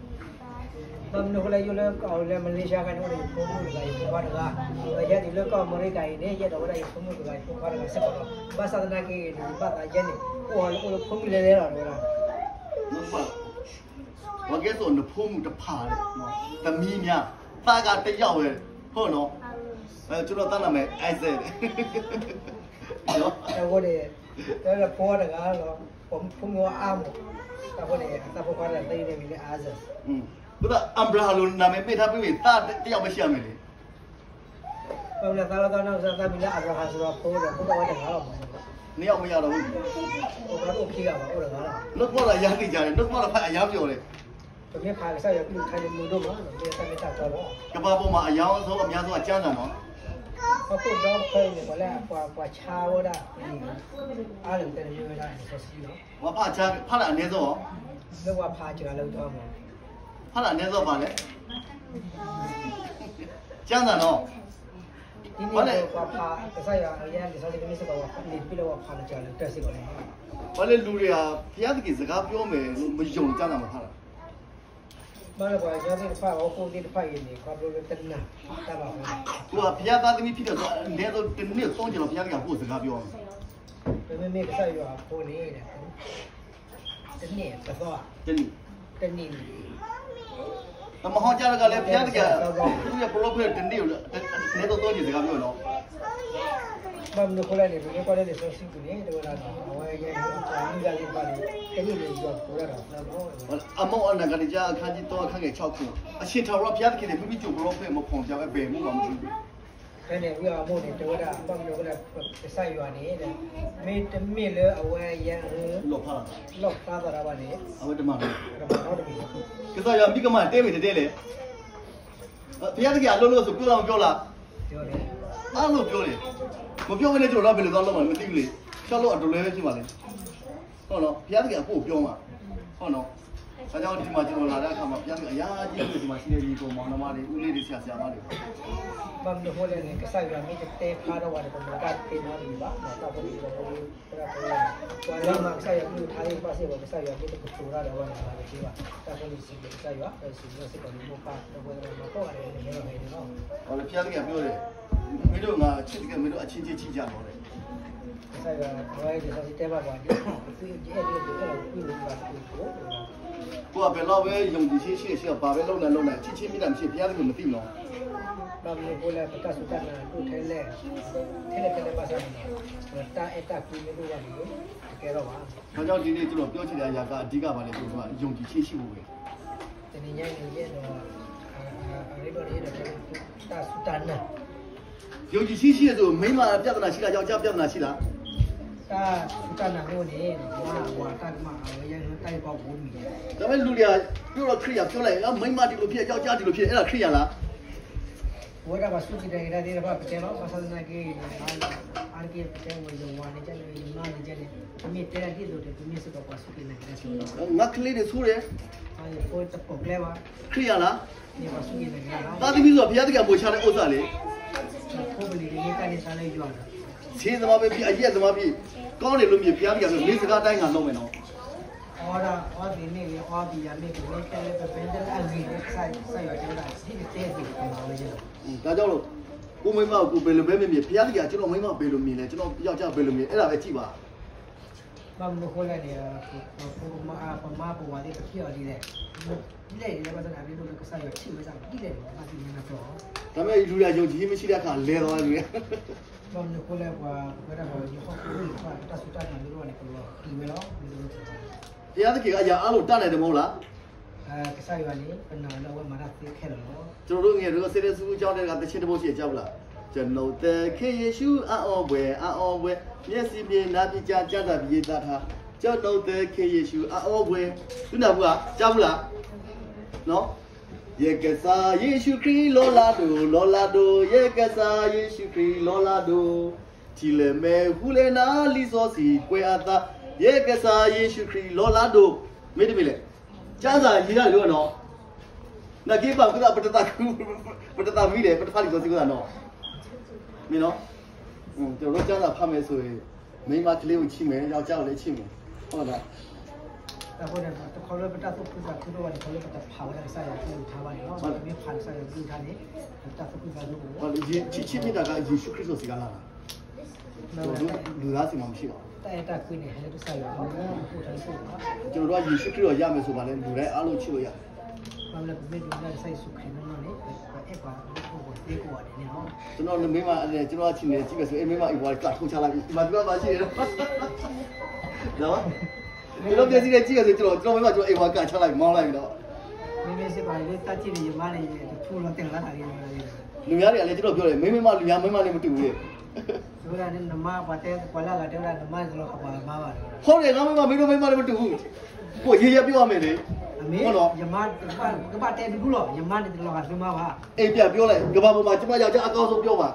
ဘၣ်မနုၤအဃိလဲၣ် ယိၣ်လၢကီၢ်လၢ Malaysia ခါန့ၣ် အိၣ်ဒီးယဖိမုၣ်တဂၤ ယဖိခွါတဂၤ, ဒီးယဲဒၣ်လၢကီၢ်အမဲရကၤအံၤန့ၣ် ယအဲၣ်ဒိးဝဲဒၣ်ယဖိမုၣ်တဂၤ ယဖိခွါတဂၤစ့ၢ်ကီးလီၤ. ဘၣ်ဆၣ်သနာ်က့န့ၣ် ယဘၣ်သးယဲန့ၣ် အိၣ်ဟီလၢအိၣ်လၢဖိမုၣ်လဲၤလဲၤလီၤ တဲဝဲဒၣ်. ပှၤကဲသိးနဖိမုၣ်တဖၣ်န့ၣ် သမီးများ သားကတစ်ယောက်ပဲ ဟုတ်နော် အဲ ကျွန်တော်သားနာမည် Isaac အဃိန့ၣ် တဲဝဲဒၣ်ဖိခွါတဂၤလီၤ, ဖိမုၣ်အါမး, အဃိန့ၣ် အသးဖိခွါတဂၤ သ့န့ၣ်မံၤလၢ Isaac. ဘၣ်ဆၣ် Abraham လို့နာမည်ပေးထားပြီးပြီ သားတစ်ယောက်ပဲရှိရမယ်လေ. ဘၣ်မနုၤသးလီသီနီၢ်ကစၢ်သးမံၤလၢ Abraham ဆိုတော့ ဖိဒီး ဖိဒိၣ်ဝဲတဂၤလီၤမး. နှစ်ယောက်မရတော့ဘူး. ဖိခွါတအိၣ်ခံဂၤဘၣ် အိၣ်တဂၤလီၤ. နှုတ်ကပတ်တော်အရမ်းသေချာတယ်, နှုတ်ကပတ်တော်ဖတ်အရမ်းပျော်တယ်. ပမ့ၢ်ဖးကစၢ်ယွၤကလုၢ်ကထါန့ၣ် မုာ်ဒိၣ်မး မ့ၢ်တၢ်မ့ၢ်တၢ်တီလီၤ. ကမ္ဘာပေါ်မှာအရောင်းဆုံးအများဆုံးအကျမ်းစာနော်. ဟီၣ်ခိၣ်ဒီတဖျၢၣ်အံၤန့ၣ် ပှၤလၢအပှၤ ပှၤဆါဝဲဒၣ် အါလၢကတၢၢ်န့ၣ်မ့ၢ်ဝဲဒၣ်လံာ်စီဆှံလီၤ. ပှၤဖးဆါ ဖးလၢအနည်းဆုံး လၢပှၤဖးစှၤလၢကတၢၢ်မး. ဖးလၢအနည်းဆုံးဘာလဲ. ကျမ်းစာနော်. ဒ်န့ၣ်အသိး ပှၤဖးကစၢ်ယွၤအလံာ်စီဆှံတမ့ၢ်စ့ၢ်ကီး လံာ်တဘ့ၣ်လၢပှၤဖးလၢစှၤလၢကတၢၢ်စ့ၢ်ကီးလီၤ. ပှၤလၢလူၤရ့ၣ်ဧါ ဘုရားသခင်စကားပြောမယ်လို့ မယုံကြတာမှာဖးတာ. ဘၣ်လၢပှၤကညီသ့ၣ်တဖၣ် ဟီၣ်ခိၣ်သ့ၣ်တဖၣ်အံၤန့ၣ် ခီဖျိလၢတနာ်တၢ်ဘၣ်အဃိန့ၣ် သူကဘုရားသားသမီးဖြစ်တယ်ဆို အနည်းဆုံးတစ်နှစ်သုံးကြိမ်တော့ ဘုရားသခင်ကိုယ်စကားပြောရမယ်. ပမ့မ့ၢ်ကစၢ်ယွၤအဖိန့ၣ် တနံၣ်တသီ တနံၣ် တနံၣ်န့ၣ် အမဟောကြားတဂၤလဲ ဘုရားသခင် သူ့ရဲ့ပရောဖက်တစ်နေ့ကို အနည်းဆုံးသုံးကြိမ်စကားပြောနော်. ဘၣ်မနုၤအဃိလဲၣ်န့ၣ် ပမ့ၢ်ကွၢ်လၢလံာ်စီဆှံပူၤန့ၣ် တဲဝဲဒၣ် အဝဲယဲန့ၣ် အပှၤလုၢ်တၢ်သ့ၣ်တဖၣ်န့ၣ် တနံၣ်န့ၣ် ယွၤကိးတၢ်ဒီးသၢဘျီ အမိန့်အနာဂတ်တရား အခန်းကြီးသုံး အခန်းငယ်ခြောက်ခု အရှင်ထာဝရဘုရားသခင်သည် မိမိကိုယ်ပရောဖက်မဖော်ပြဘဲ ဘယ်အမှုမှာမထူး ဖဲန့ၣ် ဝံအမိၢ်န့ၣ် တဲဝဲဒၣ် ဘၣ်မနုၤအဃိလဲၣ် ကစၢ်ယွၤန့ၣ် မ့တမ့ၢ်လၢအဝဲယဲ လီၣ်ဖျါသး လီၣ်ဖျါသးဒၣ်ဝဲန့ၣ် အဝဲတမၤ တမၤနီတမံၤ ကစၢ်ယွၤ မ့ၢ်ကမၣ်တဲမ့ၢ်တတဲလဲၣ်. ဘုရားသခင်အလုပ်လုပ်ဆိုပြောလားမပြောလား. ပြောတယ် အားလုံးပြောတယ်. မပြောဘဲနဲ့ကျွန်တော်တို့ဘယ်လိုသွားလုပ်မှာလဲမသိဘူးလေ. လျှောက်လို့အတော်လွဲပဲဖြစ်မှာလေ. ဟုတ်နော် ဘုရားသခင်အဖို့ပြောမှာ. ဟုတ်နော်. ဒါကြောင့်ဒီမှာကျွန်တော်လာတဲ့အခါမှာဘုရားသခင်အရာကြီးလို့ဒီမှာရှိတဲ့ညီကောင်မောင်နှမတွေဦးလေးတွေဆရာဆရာမတွေ ဘၣ်မနုၤအဃိလဲၣ်န့ၣ် ကစၢ်ယွၤမ့ၢ်တတဲဖျါထီၣ်ဝဲဒီး ပမၤတၢ်တသ့နီတမံၤဘၣ်. တၢ်ဖိလံၤဒီးဖိလံၤ သရၣ်သရၣ် ပှၤလၢမၤကစၢ်ယွၤကလုၢ်ကထါသ့ၣ်တဖၣ်စ့ၢ်ကီး ကစၢ်ယွၤမ့ၢ်တကတိၤတၢ်ဒီးအဝဲန့ၣ် မၤတသ့ဘၣ်. တၢ်ဖိလံၤစံးဘျုးကစၢ်ယွၤ ဒီးစံးဘျုးစ့ၢ်ကီးလၢမိၢ်ပၢ်ဒီပုၢ်ဝဲၢ်သရၣ်မၤကိးဂၤဒဲးန့ၣ် ဟဲလီၤဟဲန့ၣ်လီၤ. ဒီးဘုရားသခင်ပြောတယ် မင်းတို့ငါချစ်တဲ့ကဲ မင်းတို့အချင်းချင်းချစ်ကြတော့တဲ့ ကစၢ်ယွၤ အဝဲဒ်သိးစံးတဲဘၣ်ပှၤဒ် ပသုတအဲၣ်ဒိးဒုးအဲၣ်လီၤကွံလိာ်သးတက့ၢ်. ကိုယ်ကဘယ်လောက်ပဲယုံကြည်ခြင်းရှိရှိ ဘာပဲလုပ်နိုင်လုပ်နိုင် ချစ်ခြင်းမေတ္တာမရှိ ဘုရားသခင်မသိဘူးနော်. ဘၣ်မနုၤအဃိလဲၣ် ပတၢ်စူၢ်တၢ်နာ်ဒိၣ်ထဲလဲၣ် ထဲလဲၣ်ထဲလဲၣ်ဘၣ်ဆၣ်န့ၣ် ပတၢ်အဲၣ်တၢ်ကွံမ့ၢ်ဒိၣ်ဘၣ်န့ၣ် တကဲထီၣ်ဘၣ်. ဒါကြောင့်ဒီနေ့ကျွန်တော်ပြောချင်တဲ့အရာကအဓိကပါလေကျွန်တော်ကယုံကြည်ခြင်းရှိဖို့ပဲ. တနံၤညါအံၤန့ၣ် ယအဲၣ်ဒိး အရ့ဒိၣ်န့ၣ် ယအဲၣ်ဒိးတဲတၢ်စူၢ်တၢ်နာ် ယုံကြည်ခြင်းရှိတယ်ဆိုမိန်းမပြဿနာရှိလားယောက်ျားပြဿနာရှိလား. တၢ်စူၢ်တၢ်နာ်မ့ၢ်အိၣ်န့ၣ် မ့ၢ်ဝဲတၢ်ကမၣ်အဝဲယဲၢ်တၢ်ဂ့ၢ်ပှၤအိၣ်မံၤ ဒါပေမဲ့လူတွေကပြောတော့ခရစ်ယာန်ပြောလိုက်ရင် မိန်းမဒီလိုဖြစ် ယောက်ျားဒီလိုဖြစ် အဲ့ဒါခရစ်ယာန်လား. ပဝဲဒၣ်ပှၤစူၢ်က့ၤနာ်က့ၤတၢ်သ့ၣ်တဖၣ်ပတဲလီၤ ဘၣ်ဆၣ်သနာ်က့ အါတက့ၢ်ပတဲဝဲယဝၤန့ၣ်ကဲန့ၣ် ယမါန့ၣ်ကဲန့ၣ် ပမ့ၢ်တဲတၢ်ဒ်သိးဒီး ပမ့ၢ်စ့ၢ်ကီးပှၤစူၢ်က့ၤနာ်က့ၤတၢ်စ့ၢ်ကီး ငါကလေးတွေဆိုးတယ် ဖိတပိာ်ကျဲဘၣ် ခရစ်ယာန်လား မ့ၢ်ပှၤစူၢ်က့ၤနာ်က့ၤတၢ်လီၤ သားသမီးဆိုတာဘုရားသခင်အမွေချတဲ့ဥစ္စာလေ ဖိပလံၤန့ၣ်မ့ၢ်တၢ်န့ၢ်သါလၢယွၤလီၤ ဆေးသမားပဲဖြစ် အရက်သမားဖြစ် ကောင်းတယ်လို့မြင် ဘုရားသခင်ဆို မင်းစကားအတိုင်းငါလုပ်မယ်နော် အီဒၣ်အီသံးမ့ၢ်ဂ့ၤ အီဘံယၤမ့ၢ်ဂ့ၤ မ့ၢ်တဲလၢပမ့ၢ်တဲလၢအဂ့ၤန့ၣ် ကစၢ်ယွၤတဲဝဲဒၣ် ဟ့ၣ်ကတဲသ့ၣ်ကမၤဝဲယဲလီၤ ဒါကြောင့်လို့ ကိုယ့်မိန်းမကို ကိုယ်ဘယ်လိုပဲမြင်မြင် ဘုရားသခင်က ကျွန်တော်မိန်းမကို ဘယ်လိုမြင်လဲ ကျွန်တော်ယောက်ျားကို ဘယ်လိုမြင်လဲ အဲ့ဒါပဲကြည့်ပါ ဘၣ်မနုၤအဃိလဲၣ်န့ၣ် ပမါပဝၤသ့ၣ်ပထံၣ်အီၤဒ်လဲၣ် ဒ်လဲၣ်ဒ်လဲၣ် ဘၣ်ဆၣ်န့ၣ်အရ့ဒိၣ်လၢကစၢ်ယွၤထံၣ်ဝဲဒၣ်ဒ်လဲၣ်န့ၣ် ဘၣ်သ့ၣ်ညါနၤကျိာ် ဒါပေမဲ့လူတွေကယုံကြည်ခြင်းမရှိတဲ့အခါလဲသွားတယ်လူတွေ ဘၣ်မနုၤအဃိလဲၣ် ပှၤပဝဲဒၣ်ပှၤကညီဟီၣ်ခိၣ်အိၣ်သ့ၣ်တဖၣ် ပတၢ်စူၢ်တၢ်နာ်မ့ၢ်တအိၣ်န့ၣ် ပလီၤဃံၤဝဲလီၤ ဘုရားသခင်ကအရာအားလုံးတတ်နိုင်တယ်မဟုတ်လား ကစၢ်ယွၤန့ၣ် ပနာ်လၢအဝဲမၤတၢ်သ့ခဲလၢာ်လီၤ ကျွန်တော်တို့ငယ်တော့ စဲဒဲစူးစူးကျောင်းထဲက သီချင်းတစ်ပုဒ်ရှိတယ် ကြားဘူးလား ကျွန်ုပ်သခင်ယေရှုအံၤ အံၤအံၤဘွဲ့ အံၤအံၤဘွဲ့ မျက်စိဖြင့် နားဖြင့်ကြား ကျမ်းစာဖြင့် ရေးသားထား ကျွန်ုပ်သခင်ယေရှုအံၤ အံၤအံၤဘွဲ့ သူနာ်ဘူးလား ကြားဘူးလား နော် ယကစၢ်ယေရှုခရစ်လီၤလးဒိၣ် လီၤလးဒိၣ် ယကစၢ်ယေရှုခရစ်လီၤလးဒိၣ် ထံလၢမဲးဟူလၢနၤ လံာ်စီဆှံကွဲးအသး ယကစၢ်ယေရှုခရစ်လီၤလးဒိၣ် မ့တမ့ၢ်လဲၣ် ကျမ်းစာရေးရတယ်နော် နာ်က့ဘၣ်ကသး ပတသးခု ပတသးမံလဲၣ် ပတဖးလံာ်စီဆှံကသးနော် မင်းနော် ကျွန်တော်တို့ကျမ်းစာဖတ်မယ်ဆိုရင် မိန်းမကလေးကိုချစ်မယ် ယောက်ျားကိုလည်းချစ်မယ် ဟုတ်လား တၢ်ဃိန့ၣ် တခီလၢပတၢ်သူၣ်ခုသးခုတအိၣ်ဘၣ်န့ၣ် တခီလၢပတဖးဝဲဒၣ်ကစၢ်ယွၤကလုၢ်ကထါဘၣ်န့ၣ်လီၤ. ပမ့ၢ်ဖးကစၢ်ယွၤကလုၢ်ကထါန့ၣ် ပတၢ်သူၣ်ခုသးခုတအိၣ်ဘၣ်. ဆံးဆံးမ့ၢ်တၢ်က ယ့ၣ်ၡူးခရံာ်စီဆှံကလါလီၤ. လူသားဆီမှာမရှိပါဘူး. တၢ်အဲၣ်တၢ်ကွံန့ၣ် ဟဲလၢကစၢ်ယွၤလီၤ. ကျွန်တော်တို့ကယေရှုခရစ်တော်ရမယ်ဆိုပါလေ လူတိုင်းအားလုံးချစ်လို့ရတယ်. ဘၣ်မနုၤလဲၣ် ပမ့ၢ်ဒိးန့ၢ်ကစၢ်ယ့ၣ်ၡူးခရံာ်နီၢ်နီၢ်န့ၣ် ပအဲၣ်ပှၤလၢဟီၣ်ခိၣ်သ့ၣ်ကိးဂၤဒဲးန့ၣ်လီၤ. ကျွန်တော်မိန်းမနဲ့ကျွန်တော်အခြေအနေကြည့်မယ်ဆိုရင် မိန်းမအိမ်ပေါ်ကလာထိုးချလိုက်ပြီ ဒီမှာသူကမရှိနေတော့ နော် ကျွန်တော်မျက်စိနဲ့ကြည့်မယ်ဆိုကျွန်တော်ကျွန်တော်မိန်းမကျွန်တော်အိမ်ပေါ်ကချလိုက်မောင်းလိုက်ပြီတော့ မ့မ့ၢ်စ့ၢ်ကီးလၢတၢ်ထံၣ်န့ၣ် ယမါန့ၣ် ယတထူၣ်လီၤတဲာ်လီၤတၢ်ဂ့ၢ်လီၤ. လူများတွေကလည်းကျွန်တော်ပြောတယ် မိန်းမလူများမိန်းမနဲ့မတူဘူးတဲ့ ဝဲဒၣ်နမါပှၤတဲပှၤလၢအဂၤတဲဝဲဒၣ် နမါန့ၣ်တလီၤဂာ်ပှၤမါဘၣ် ဟုတ်တယ် ငါမိန်းမမင်းတို့မိန်းမနဲ့မတူဘူး ကိုယ်ရေးရပြောရမယ်လေ အမ့ၢ် ယမါ ကဘၣ်တဲတဒူၣ်လီၤ ယမါန့ၣ်တလီၤဂာ်သုမါဘၣ် အိမ်ပြန်ပြောလိုက်ကမ္ဘာပေါ်မှာကျမယောက်ျားအကောင်းဆုံးပြောပါ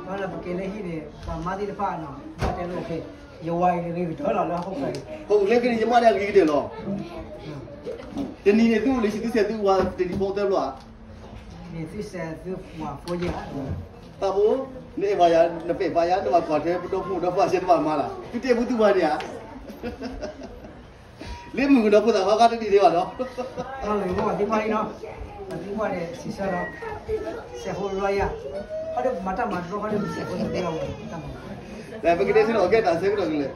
ဘၣ်လၢပက့ၤလၢဟံၣ်န့ၣ် ပှၤမါသ့ၣ်တဖၣ်နီၤ ဘၣ်တဲလိာ်ခဲ ယဝၤအံၤဂ့ၤကတၢၢ်လီၤလၢဟီၣ်ခိၣ်ချၢအံၤ ဟုတ်ကဲ့ ယမါနဲ့အဂ့ၤကတၢၢ်လီၤ တနံၤန့ၣ်သူ့လံာ်ဆံသူစဲးသူဝါတနံၤဖိသၢဘျီဧါ န့ၣ်သူစဲးသူဝါဖိယဲၢ်ဧါ တၢ်ဖိ နအဲၣ်ပှၤယၤ နပဲာ်ပှၤယၤ နဘၣ်ကွၢ်ထွဲပဒီပုၢ်ဒီပှၢ်ဆဲးတဘၣ်မါလၢ် သုတဲဘူးသုဝါန့ၣ်ဧါ လၢမုၢ်ကနီၤဖိသၣ်ခီခါတနံၤဒံးဘၣ်ဒီး နီၢ်လၢမ့ၢ်ပှၤသံကွၢ်အံၤနီၤ ပှၤသံကွၢ်န့ၣ် စံးဆၢဒီး စဲးဖိလီယၤ ခီဒီးမၤတၢ်မၤတရီခီဒီး စဲးဖိတဘ့ၣ်လီၤ တၢ်မၤ ပကတဲဆၢဒီး အကဲတၢ်ဆၢကတီၢ်ကလဲၣ်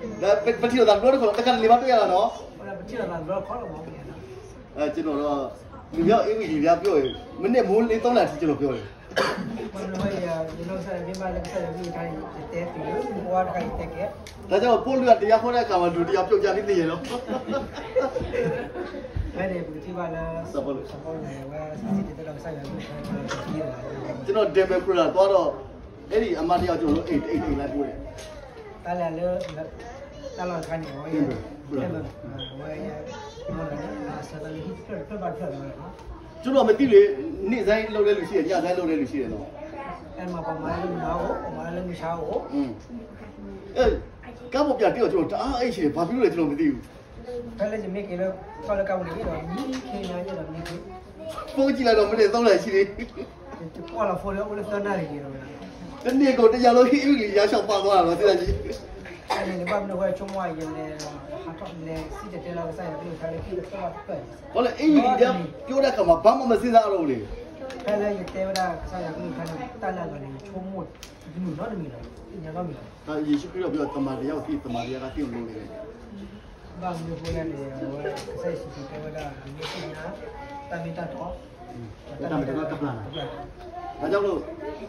ပထံၣ်လိာ်သးတဘျီတခီၣ်လီၤ တခါတလံၤဘၣ်တယာ်လီၤနီၤ ပထံၣ်လိာ်သးတဘျီတခီၣ်လီၤမး ကျွန်တော်တော့ လူများအင်္ဂလိပ်များပြောရင် မနက်မိုးလင်းသုံးနာရီကျွန်တော်ပြောတယ် မ့ၢ်လၢကစၢ်ယွၤမ့ၢ်ဘၣ်လၢကစၢ်ယွၤမ့ၢ်တခါန့ၣ် ယတဲတုၤလၢမုၢ်ဝါတခါယတဲကဲ ဒါကြောင့်ပေါလုကတရားဟောတဲ့အခါမှာလူတစ်ယောက်ပြုတ်ကျနေသေးရဲ့နော် ဖဲန့ၣ် ပကထံၣ်ဘၣ်လၢ စီၤပီလူး စီၤပီလူးန့ၣ် အဝဲစံၣ်တဲၤတဲလီၤကစၢ်ယွၤမ့ၢ်တခါန့ၣ် ကျွန်တော် Denver ခရစ်တော်သွားတော့ အဲ့ဒီအမတရားကျွန်တော်တို့အိမ်တစ်အိမ်အိမ်လိုက်ပို့တယ် တၢ်လဲၤလၢ တၢ်လီၢ်တခါန့ၣ် အဝဲ Denver ခရစ်တော် အဝဲ အဆၢကတီၢ်လၢဟံၣ်တဖျၢၣ်တဖျၢၣ်ဘၣ်တဖျၢၣ်လီၤ ကျွန်တော်မသိလေ နေ့တိုင်းလုပ်တဲ့လူရှိတယ် ညတိုင်းလုပ်တဲ့လူရှိတယ်နော် အဲ့မှာ ပမၤလၢမုၢ်နၤအိၣ် ပမၤလၢမုၢ်ဆါအိၣ် อืม အဲ ကါပေါ်ပြန်တက်တော့ကျွန်တော်တအားအိပ်ရှိတယ်ဘာဖြစ်လို့လဲကျွန်တော်မသိဘူး ဖဲလၢယမ့ၢ်က့ၤလၢ ကီၢ်လၢကါပူၤန့ၣ်ဒီး မံခ့ညါယဲဒီးမံခ့ ဖုန်းကြည့်လိုက်တော့ မိနစ်သုံးနာရီရှိတယ် ယကွၢ်လီၤ ဖုန်းလၢအိၣ်လၢသၢနၣ်ရံၣ်က့ၤဒီး တနေ့ကိုတရားလုံးဟိတ်အုပ်လီယာလျှောက်ပါသွားတာနော် စဉ်းစားကြည့် ဖဲန့ၣ်န့ၣ် ဘၣ်မနုၤဃိဆိကမိၣ်အံၤ ယလဲၤ ဟးထီၣ်လဲၤ စံၣ်တဲၤတဲလီၤကစၢ်ယွၤကလုၢ်ကထါလၢဟံၣ်လၢသၢဘၣ်တဖျၢၣ်န့ၣ် ဟောလေ အင်္ဂလိပ်တရားပြောတဲ့အခါမှာဘာမှမစဉ်းစားရတော့ဘူးလေ ဖဲလၢယတဲဝဲဒၣ်ကစၢ်ယွၤကလုၢ်ကထါန့ၣ် တၢ်လၢအဂီၢ်န့ၣ် ယဆိကမိၣ်တမံၤနီတမံၤလီၤ သ့ၣ်ညါဘၣ်မံၤလီၤ ယေရှုခရစ်တော်ပြောသမ္မာတရားကိုသိသမ္မာတရားကသိလို့လေ ဘၣ်မနုၤအဃိလဲၣ်န့ၣ် အဝဲကစၢ်ယ့ၣ်ၡူးခရံာ်တဲဝဲဒၣ် မ့ၢ်သ့ၣ်ညါ တၢ်မ့ၢ်တၢ်တီ တၢ်မ့ၢ်တၢ်တီကပျၢ်နၤ ဒါကြောင့်မလို့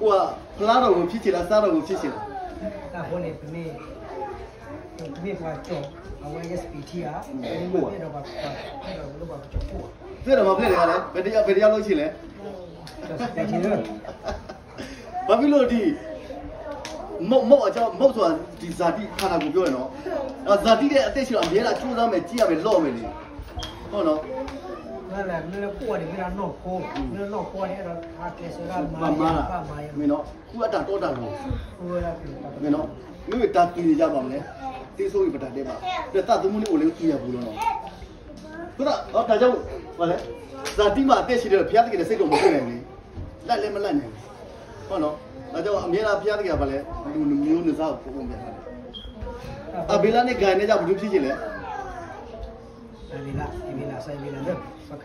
ကိုယ်ကဖျားတော့ကိုဖြစ်ချင်လား စားတော့ကိုဖြစ်ချင်လား တၢ်အဃိန့ၣ် ပမ့ၢ် ပမ့ၢ်ပှၤကၠီၣ် အဝဲ yes ပထံဧါ မ့ၢ်ပှၤအဲၣ်ဒိးပှၤ အဲၣ်ဒိးလၢပှၤကၠီၣ်ခိၣ်ဧါ ဘယ်တော့မှဖြစ်တယ်ကလည်း ဘယ်တရား ဘယ်တရားလုပ်ချင်လဲ ကၠီၣ်စပယ်ထံလၢ ဘာဖြစ်လို့ဒီ မုတ် မုတ် အကြောင်း မုတ်ဆိုတာဒီဇာတိခန္ဓာကိုပြောတယ်နော်။ အဲတော့ဇာတိနဲ့အသက်ရှင်တော့အမြဲတမ်းကြိုးစားမယ် ကြည့်ရမယ် လုပ်ရမယ်လေ။ ဟုတ်နော်။ မ့ၢ်လၢပှၤန့ၣ် မ့ၢ်လၢနီၢ်ခိ မ့ၢ်လၢနီၢ်ခိန့ၣ် အဲၣ်ဒိးဟးကျဲးစၢးဒၣ်မၤ ဘၣ်မၤ မ့ၢ်နော် ခုအတၢ်တီတၢ်လိၤ မ့ၢ်နော် မ့ၢ်ဝဲတၢ်သူန့ၣ်ယါဘၣ်မလဲ သ့ဆိဂ့ၤပတၢ်ဒဲးဘး ဒီးသးသမူန့ၣ်အိၣ်လၢသူယၤပူၤလီၤနော် ဘုရား ဟော ဒါကြောင့် ဘာလဲ ဇာတိမှာအသက်ရှင်တဲ့ဘုရားသခင်နဲ့စိတ်တော်မတွေ့နိုင်ဘူးလေ။ လိုက်လည်းမလိုက်နိုင်ဘူး။ ဟုတ်နော်။ ဒါကြောင့်အမြဲတမ်းဘုရားသခင်ကဘာလဲ လူမျိုးနစားကိုပုံပုံပြထားတယ်။ အဘိလနဲ့ဂိုင်နဲ့ကြောင့်ဘာဖြစ်ဖြစ်လဲ။ အဘိလ အဘိလ ဆိုရင်ဘိလ ဆိုရင် ဘာဖြ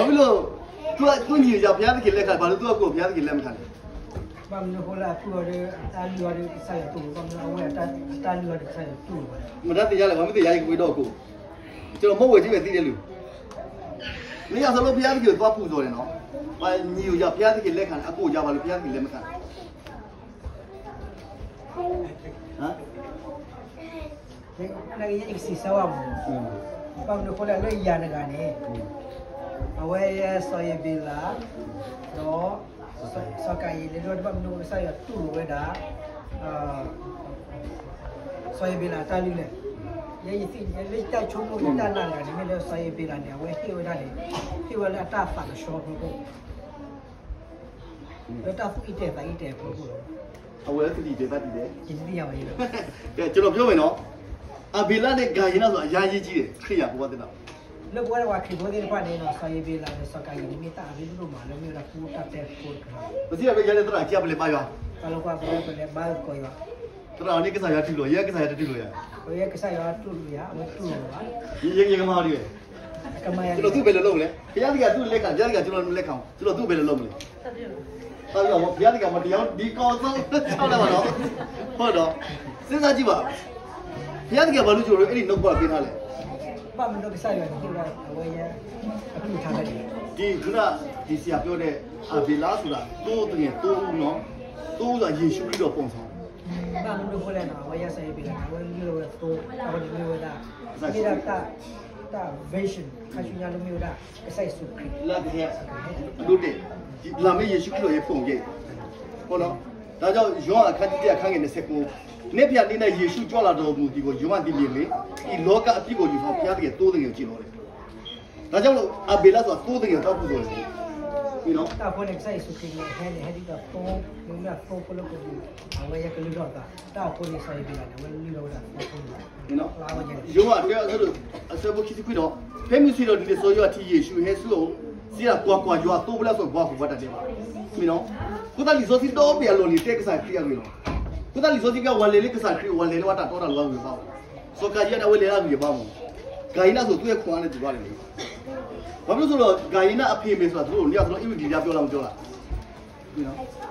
စ်လို့ သူကသူညီကြဘုရားသခင်လက်ခံဘာလို့သူကကိုဘုရားသခင်လက်မခံလဲ။ ဘၣ်မနုၤအဃိလၢအဖုအီၤဒီး အတၢ်လုၢ်အီၤဒီးကစၢ်ယွၤတူၢ်လိာ် ဘၣ်မနုၤအဝဲအတၢ်လုၢ်အီၤဒီးကစၢ်ယွၤတူၢ်လိာ်ဘၣ်လဲၣ်. မတၤသ့ၣ်ညါလဲၣ် ဘာမ့ၢ်သ့ၣ်ညါ ယကဝံၤဒီးအကိး ကျွန်တော်မဟုတ်ဝယ်ခြင်းပဲသိတယ်လူ မင်းရသလိုဘုရားသခင်ကိုသွားပူဇော်တယ်နော်။ ဘာညီကိုရဘုရားသခင်လက်ခံအကိုရပါလို့ဘုရားသခင်လက်မခံ။ ဟမ် နကယဲၢ်ကစံးဆၢဝဲမး ဘၣ်မနုၤအဃိလဲၣ်လၢယၤတဂၤန့ၣ် အဝဲစီၤဧ့ၤဘ့လး ဒီး စီၤကၤယံၣ်လဲၣ် ဒီးဘၣ်မနုၤကစၢ်ယွၤတူၢ်လိာ်ဝဲဒၣ် စီၤဧ့ၤဘ့လးအတၢ်လုၢ်လဲၣ်. ယဲယသ့ၣ်ညါလၢယတၢ်ဆိကမိၣ်ယတၢ်နာ်တဂၤန့ၣ် မ့ၢ်လၢစီၤဧ့ၤဘ့လးန့ၣ် အဝဲဟ့ၣ်ဝဲဒၣ်န့ၣ် ဟ့ၣ်ဝဲလၢအတၢ်သးကဆှီအဖီခိၣ် လၢတၢ်သူၣ်အံၣ်တဲာ်သးအံၣ်တဲာ်အဖီခိၣ်လီၤ. အဝဲသတိတဲသးတံၢ်တဲာ် ယတသ့ၣ်ညါဘၣ်ယဲလီၤ. ကဲ ကျွန်တော်ပြောမယ်နော်. အဘိလနဲ့ဂိုင်ယဲနောက်ဆိုအရာကြီးကြီးတယ် ခရစ်ယာန်ဘဝသစ်မှာ လၢပဝဲဒၣ်ပှၤခရံာ်ဖိသ့ၣ်တဖၣ်န့ၣ် စီၤဧ့ၤဘ့လးဒီးစီၤကၤယံၣ်န့ၣ် မ့ၢ်တၢ်အရ့ဒိၣ်မးလၢမ့ၢ်ဝဲဒၣ်ပူတၢ်တဲဖိတခါ ပစံးရပဲယဲလၢသရၣ်ကပလဲၤဘါယွၤ ပှၤလၢကွၢ်ပဝဲပလဲၤဘါကီၢ်ယွၤ သရၣ်န့ၣ်ကစၢ်ယွၤတူၢ်လိာ်, ယဲကစၢ်ယွၤတတူၢ်လိာ်ယၤ. ကစၢ်ယွၤတူၢ်လိာ်ယၤ, အဝဲတူၢ်လိာ်ဘၣ်. ယကမၤဒ်လဲၣ်. ကမၤယၤ, ကၠိလီၤသူၣ်ဖဲလဲၣ်လိၣ်မလဲၣ်. ဘုရားသခင်ကသူ့လက်ခံ, ဘုရားသခင်ကသူ့လက်ခံ, ကၠိလီၤသူၣ်ဖဲလဲၣ်လိၣ်မလဲၣ်. ဘုရားသခင်မတရားဒီကောင်းဆုံးလၢဘၣ်တော့, ဟုတ်တော့, စဉ်းစားကြည့်ပါ. ဘုရားသခင်ဘာလို့ကျွန်တော်တို့အဲ့ဒီနှုတ်ကပတ်ပေးထားလဲ. ဘၣ်မနုၤကစၢ်ယွၤန့ၣ် ဟ့ၣ်ဝဲဒၣ်အဝဲယဲအကလုၢ်ကထါဖဲန့ၣ်လဲၣ်. ဒီခုနက ဒီဆရာပြောတဲ့ အဘိလဆိုတာ သိုးသငယ် သိုးဦးနော်, သိးဦးဆိုတာ ယေရှုခရစ်တော်ပုံစံ. ဘၣ်မနုၤအဃိလဲၣ်န့ၣ် အဝဲယဲစီၤအ့ဘ့လးန့ၣ် အဝဲလုၢ်လၢ်ဝဲအသိး, အဃိန့ၣ်မ့ၢ်ဝဲဒၣ်, မ့ၢ်ဒၣ်တၢ်, တၢ် vision ခါဆူညါလၢမ့ၢ်ဝဲဒၣ် ကစၢ်ယ့ၣ်ၡူးခရံာ် လၢကဟဲ, ဒိးတဲ, လာမ့ၢ်ယေရှုခရစ်တော်ရဲ့ပုံရိပ်ပေါ့နော်. ဒါကြောင့် ယောဟန်အခန်းကြီးတစ် အခန်းငယ်နှစ်ဆယ့်ကိုး, နှစ်ဖြင့်နှစ်နဲ့ယေရှုကြွလာတော်မူသည်ကို ယောဟန်သည်မြင်လျှင်, ဒီလောကအပြစ်ကိုယူဆောင်ဘုရားသခင်သိုးသငယ်ကိုကြည့်လို့တဲ့. ဒါကြောင့်မလို့ အဘိလဆိုတာ သိုးသငယ်ကိုတောင်းပူဇော်တယ်. ပြီးနော်. တၢ်အဃိန့ၣ် ကစၢ်ယ့ၣ်ၡူးခရံာ်န့ၣ် ဟဲန့ၣ် ဟဲဒ်သိးသိး, မ့ၢ်ဝဲဒၣ်သိးဖိလၢကဒုး, အဝဲယဲကလုၢ်ထီၣ်အသး, တၢ်အဃိန့ၣ် စီၤအ့ဘ့လးန့ၣ် အဝဲလုၢ်လၢ်ဝဲဒၣ်သိးဖိန့ၣ်လီၤ. ပြီးနော်. ယိၤဟၣ် အဆၢဒိၣ်, အဆၢဖိခံဆံခွံဒီး, ဖဲမုၢ်ဆ့ၣ်ထီၣ်ဒ်န့ၣ် စီၤယိၤဟၣ်ထံၣ်ယ့ၣ်ၡူးဟဲဆူအအိၣ်, စံးဒၣ် ကွၢ်ကွၢ်, ယွၤအသိးဖျဲးအသိးပှၤဟူးပှၤတၢ်ဒဲးဘး. ပြီးနော်. အဃိသတးလံာ်စီဆှံဒီဘ့ၣ်အလီၢ်လံၤတဲကစၢ်ခရံာ်အဂ့ၢ်လီၤ. အဃိသတးလံာ်စီဆှံကဲ ပှၤလဲၤလၢကစၢ်ခရံာ်, ပှၤလဲၤလၢပှၤတၢ်တီတၢ်လိၤအဂ့ၢ်ဘၣ်လီၤ. စီၤကၤယံၣ်ဒၣ်ဝဲလဲၤလၢအဂ့ၢ်ဘၣ်မး, ကၤယံၣ်ဒၣ်အသိးသူၣ်ဝဲခွါန့ၣ်သူၣ်ဘၣ်လဲၣ်န့ၣ်. ဘာဖြစ်လို့ဆိုတော့ ကာယင်နဲ့အဖေ မယ်ဆိုတာ သူတို့ နှစ်ယောက်စလုံး အင်္ဂလိပ်တရားပြောလား မပြောလား.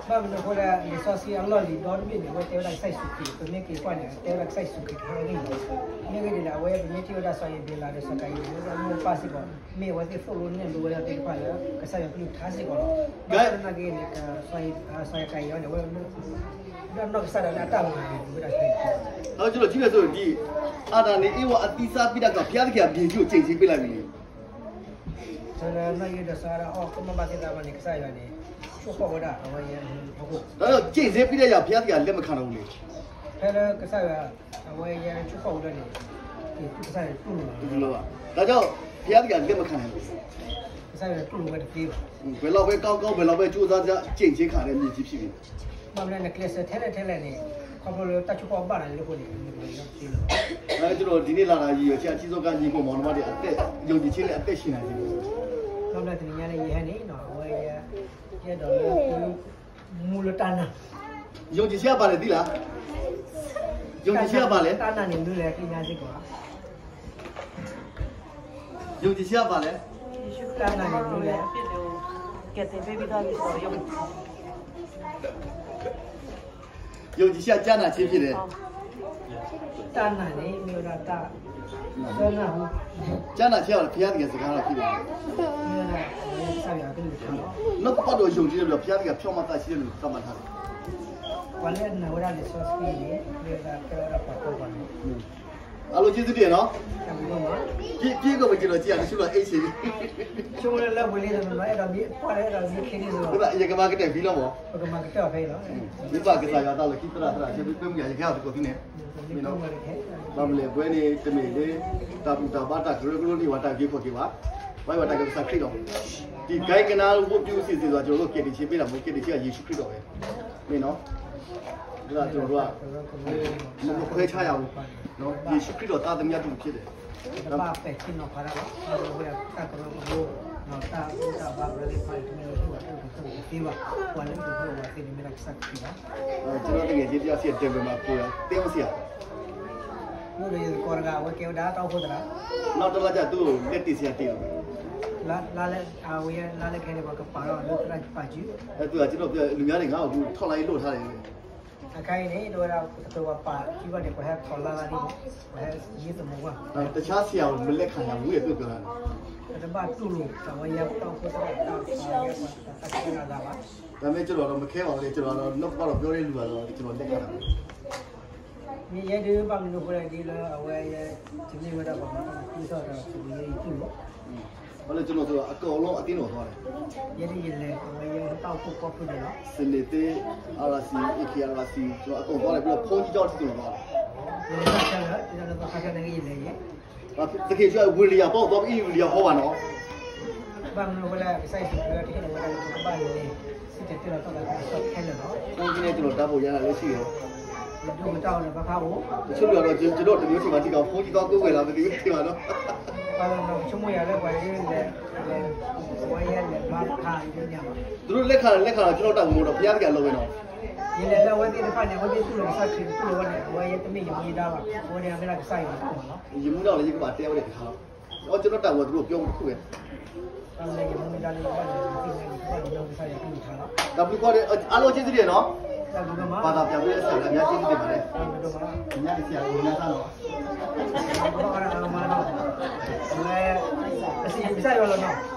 ဘၣ်မနုၤအဃိလဲၣ်, လံာ်စီဆှံအလီၢ်လံၤဒီတဘ့ၣ်န့ၣ် အဝဲတဲဝဲဒၣ်ကစၢ်ယ့ၣ်ၡူးခရံာ်, ပမ့ၢ်က့ၤကွၢ်န့ၣ် တဲဝဲဒၣ်ကစၢ်ယ့ၣ်ၡူးခရံာ်ကဟဲအဂ့ၢ်လီၤ. မ့ၢ်ဂ့ၢ်ဒ်လဲၣ်, အဝဲပမ့ၢ်ထံၣ်ဝဲဒၣ်စီၤအ့ဘ့လးဒီးစီၤကၤယံၣ်န့ၣ် အဝဲဒၣ်မိၢ်ပၢ်စ့ၢ်ကီး, မ့ၢ်အဝဲသ့ၣ်သိၣ်လိနဲၣ်လိဝဲဒၣ်သ့ၣ်တဖၣ်လၢ ကစၢ်ယွၤကလုၢ်ကထါစ့ၢ်ကီးလီၤ. ဘၣ်ဆၣ်သနာ်က့န့ၣ် စီၤကၤယံၣ်န့ၣ် အဝဲ ဒီးနီၢ်ကစၢ်ဒၣ်လၢအတၢ်မၤန့ၣ် ဝဲဒၣ်ဖဲန့ၣ်. အါတလီၤ ဒ် အာဒံန့ၣ် ဧဝအသီးအသီး ဘိးဒၣ်ကီး ဘုရားသခင်က ဘုရင်ကြီးကို ကျိန်ဆင်ပေးလိုက်ပြီလေ. ဖဲလၢနီၢ်အံၣ်ဒီးစီၤအၤဒၣ်အီၣ်ကမၣ်ဘၣ်သ့ၣ်သးဘၣ်န့ၣ် ကစၢ်ယွၤန့ၣ် ဆိၣ်ဃီၣ်ဝဲဒၣ် အဝဲယဲဟီၣ်ခိၣ်, ဒါကြောင့် ကျိန်ဆင်ပေးတဲ့ အရာ ဘုရားသခင်လက်မခံတော့ဘူးလေ. ဖဲလၢကစၢ်ယွၤ အဝဲယဲဆိၣ်ဃီၣ်ဝဲဒၣ်န့ၣ် ကစၢ်ယွၤတူၢ်လိာ်ဘၣ်, တူၢ်လိာ်ဘၣ်. ဒါကြောင့် ဘုရားသခင်လက်မခံနိုင်ဘူး. ကစၢ်ယွၤတူၢ်လိာ်ဝဲတသ့ဘၣ်. ဘယ်လောက်ပဲကောင်းကောင်း ဘယ်လောက်ပဲကြိုးစားကြိုးစား ကျိန်ဆင်ခံရတဲ့ မြေကြီးဖြစ်နေတယ်. ဘၣ်မနုၤလဲၣ် နကျဲးစၢးထဲလဲၣ်ထဲလဲၣ်န့ၣ် ခီဖျိလၢတၢ်ဆိၣ်ဃီၣ်ဘၣ်နၤလၢအဃိန့ၣ် နကလဲၤလၢတသ့လၢၤဘၣ်. ကျွန်တော်ဒီနေ့လာတာ ရည်ရွယ်ချက်အကြီးဆုံးက ညီအစ်ကိုမောင်နှမတွေ အသက်, ယုံကြည်ခြင်းနဲ့ အသက်ရှင်နိုင်စေဖို့. ဘၣ်မနုၤတနံၤညါန့ၣ် ယဟဲန့ၣ် အဝဲ ယအဲၣ်ဒိးလၢ မူလတၢ်နာ်, ယုံကြည်ခြင်းက ဘာလဲ သိလား. ယုံကြည်ခြင်းက ဘာလဲ. တၢ်နာ်န့ၣ်မနုၤလဲၣ် သ့ၣ်ညါစ့ၢ်ကီးဧါ. ယုံကြည်ခြင်းက ဘာလဲ. တၢ်နာ်န့ၣ်မနုၤလဲၣ်. ယုံကြည်ခြင်းက ကြားနာခြင်းဖြစ်တယ်. တၢ်နာ်န့ၣ် မ့ၢ်ဝဲဒၣ်တၢ်, တၢ်နာ်ဟူ, ကြားနာခြင်းက ဘုရားသခင်စကားတော်ဖြစ်တယ်. မ့ၢ်ဝဲဒၣ်ကစၢ်ယွၤအကလုၢ်ကထါလီၤ. နှုတ်ကပတ်တော်ယုံကြည်တဲ့လူက ဘုရားသခင်ဖြောင့်မတ်သန့်ရှင်းတဲ့လူကို သတ်မှတ်ထားတယ်. ပှၤလၢအနာ်ဝဲဒၣ်လံာ်စီဆှံန့ၣ် မ့ၢ်ဝဲဒၣ်ကဲဝဲဒၣ်ပှၤကီပှၤန့ၣ် အားလုံးကျေးဇူးတင်နော်. တၢ်ဘျုးဒိၣ်မး. ပြည့်, ပြည့်ကိုပဲကျွန်တော်ကြည့်ရအောင် တချို့က အိတ်ချင် ဆိကမိၣ်လၢလၢပှဲၤလံတနီၤနီၤ အဲၣ်ဒိးမံ, ပှၤလၢအဲၣ်ဒိးမံခ့န့ၣ် ယကမၤကတၢၢ်ဖံလီၤမး. ပကမၤကတၢၢ်ဖဲအံၤလီၤ. မ့ၢ်ဘၣ်ကစၢ်ယွၤအသးလီၢ်ခံသရၣ်သရၣ် ဆၢမုၢ်ကယၤ ယကဟဲအီၤသကိးသံန့ၣ်, မ့ၢ်နီၤ, ဘၣ်မနုၤလဲၣ် ပဝဲန့ၣ် တမ့ၢ်လၢ တၢ်ဘူၣ်တၢ်ဘါ တၢ်ကရၢကရိန့ၣ် ပှၤတၢ်ဂ့ၤခီၣ်က့ၤဘၣ်, ပှၤဘၣ်တၢ်ကစၢ်ခရံာ်လီၤ. ဒီး ကဲကနါ ဝတ်ပြုအစီအစဉ်ဆိုတာ ကျွန်တော်တို့ ကယ်တင်ခြင်းပေးတာမဟုတ်ဘူး, ကယ်တင်ခြင်းက ယေရှုခရစ်တော်ပဲ, မ့ၢ်နီၤ. ဒီးကျွန်တော်တို့က မခွဲခြားရဘူး, ယေရှုခရစ်တော် သားသမီးအတူတူဖြစ်တယ်. တဘၣ်ပဲာ်ထံနီၤဖးတၢ်ဘၣ်, အဝဲတၢ်ကရၢကရိ, တၢ်ဘူၣ်တၢ်ဘါ ပဝဲသ့ၣ်တဖၣ်န့ၣ် တမ့ၢ်လၢသူၣ်ဘၣ်တၢ်အိၣ်ကဆိၣ်ဂ့ၤသ့ဘၣ်, ပှၤလၢအအိၣ်ကဆိၣ်ဂ့ၤဝဲသ့ၣ်န့ၣ် မ့ၢ်ဒၣ်ကစၢ်ခရံာ်လီၤ. ကျွန်တော်တကယ်ချင်းတရားစီရင်တယ်မှာကိုယ်တိုင်သိသိရ မ့ၢ်ဒီးယသကိးတဂၤ အဝဲကဲဝဲဒၣ်တၢ်အိၣ်ဖှိၣ်သရၣ်, နောက်တစ်လကျသူ့ကိုလက်တင်စရာတင်တော့မယ်. လါလဲၣ်, အဝဲလါလဲၣ်ခဲန့ၣ် ပှၤကပာ်ထီၣ်လၢသရၣ်ပာ်စု, အဲသူကကျွန်တော်ပြောလူများတွေငါ့ကိုအခုထောက်လှမ်းရေးလုပ်ထားတယ်. အခါအံၤန့ၣ် တဲဝဲဒၣ်တကပၤပာ်စုဘၣ်န့ၣ် ပှၤဟဲထီၣ်လါလါဒ်န့ၣ် ပှၤဟဲယ့သမိးကွၢ်, တခြားဆရာကိုမလက်ခံရဘူးတဲ့ သူပြောတာ. ပတဘၣ်တူၢ်လိာ် ပှၤဝဲယဲပတၢ်အိၣ်ဖှိၣ်သရၣ်တၢ်ပာ်ယဲပှၤတၢ်ခဲလၢာ်လၢၤဘၣ်. ဒါပေမဲ့ကျွန်တော်တော့မခဲပါဘူးလေ, ကျွန်တော်တော့နှုတ်ကပတ်တော်ပြောတဲ့လူပါတော့ ကျွန်တော်လက်ခံတာပဲ. မ့ၢ်ယဲဒုးဘၣ်မနုၤအဃိလဲၣ်ဒ်လၢအဝဲယဲ တမ့ၢ်ဝဲဒၣ်ပှၤမၤတၢ်သးခုကစီၣ်တၢ်ပူၤယဲယတူၢ်လိာ်, ဘာလို့ကျွန်တော်ဆိုတော့အကုန်လုံးအသင်းတော်သွားတယ်. ယဲဒ်ယလဲၤ အဝဲယဲတၢ်အိၣ်ဖှိၣ်ကီၢ်ဖုဒဲးလီၤ. စနေသင်း, RC, AKRC ကျွန်တော်အကုန်သွားတယ်ပြီးတော့ဘုန်းကြီးကျောင်းအထိကျွန်တော်သွားတယ်. ယဲတၢ်ခဲလၢာ် တၢ်လၢသီခါခဲန့ၣ်ယလဲၤယဲ သခင် ကျွန်တော် ဝေလီယာ ပေါ့ သွား အီ ဝေလီယာ ဟောပါနော်. ဘၣ်မနုၤအဃိလဲၣ် ကစၢ်ယ့ၣ်ၡူးခရံာ်တဟ့ၣ်လီၤဝဲဒၣ်ပကဘၣ်လဲၤ စံၣ်တဲၤတဲလီၤတၢ်သးခုကစီၣ်ခဲလၢာ်လီၤ. ဘုန်းကြီးနဲ့ကျွန်တော်ဓာတ်ပုံရိုက်တာလည်းရှိတယ်. ယဒိၣ်ကတၢ်အီၤဒီးဘၣ်ဖးအိၣ်, တချို့တွေကတော့ ကျွန်တော်တမျိုးထင်ပါသေးတယ်, ဘုန်းကြီးသွားကိုးကွယ်လာမသိဘူး ထင်ပါနော်. ပှၤလၢကဆိကမိၣ်ယၤလၢပှၤလဲၤ, ပဝဲယဲလဲၤဘါဖးညါဘၣ်. သူတို့လက်ခံတယ် လက်ခံတယ် ကျွန်တော်တၢ်မူတော့ ဘုရားသခင်လုပ်မယ်နော်. ယလဲၤလၢအဝဲသ့ၣ်တဖၣ်န့ၣ် အဝဲသ့ၣ်တူၢ်လိာ်ကစၢ်ခရံာ် တူၢ်လိာ်ဝဲန့ၣ် အဝဲယတမ့ၢ်ယမူယဒါဘၣ်, အဝဲန့ၣ်အမ့ၢ်ဒၣ်ကစၢ်ယွၤအခိၣ်မးလီၤ. ယမူဒါလၢယကဘၣ်တဲဝဲဒၣ်တခါလီၤ. အီၤကျွန်တော်တာဝန်သူတို့ပြောမှုတစ်ခုပဲ. တၢ်လၢယမူဒါလၢယဘၣ်လဲၤသ့ၣ်ညါန့ၣ် ကဘၣ်လဲၤလၢကစၢ်ယွၤအကလုၢ်ကထါလီၤ. တၢ်ဘျုးဖးဒိၣ်, အားလုံးကျေးဇူးတင်နော်. တၢ်ဘျုးဒိၣ်မး. ဘာသာပြန်ပေးတဲ့ဆရာများကျေးဇူးတင်ပါတယ်. တၢ်ဘျုးဒိၣ်မး. ညနေဆရာကိုညနေစားနော်. ဘၣ်အါမးနီၤ, အဝဲ, ကစၢ်ယွၤလီၤနီၤ.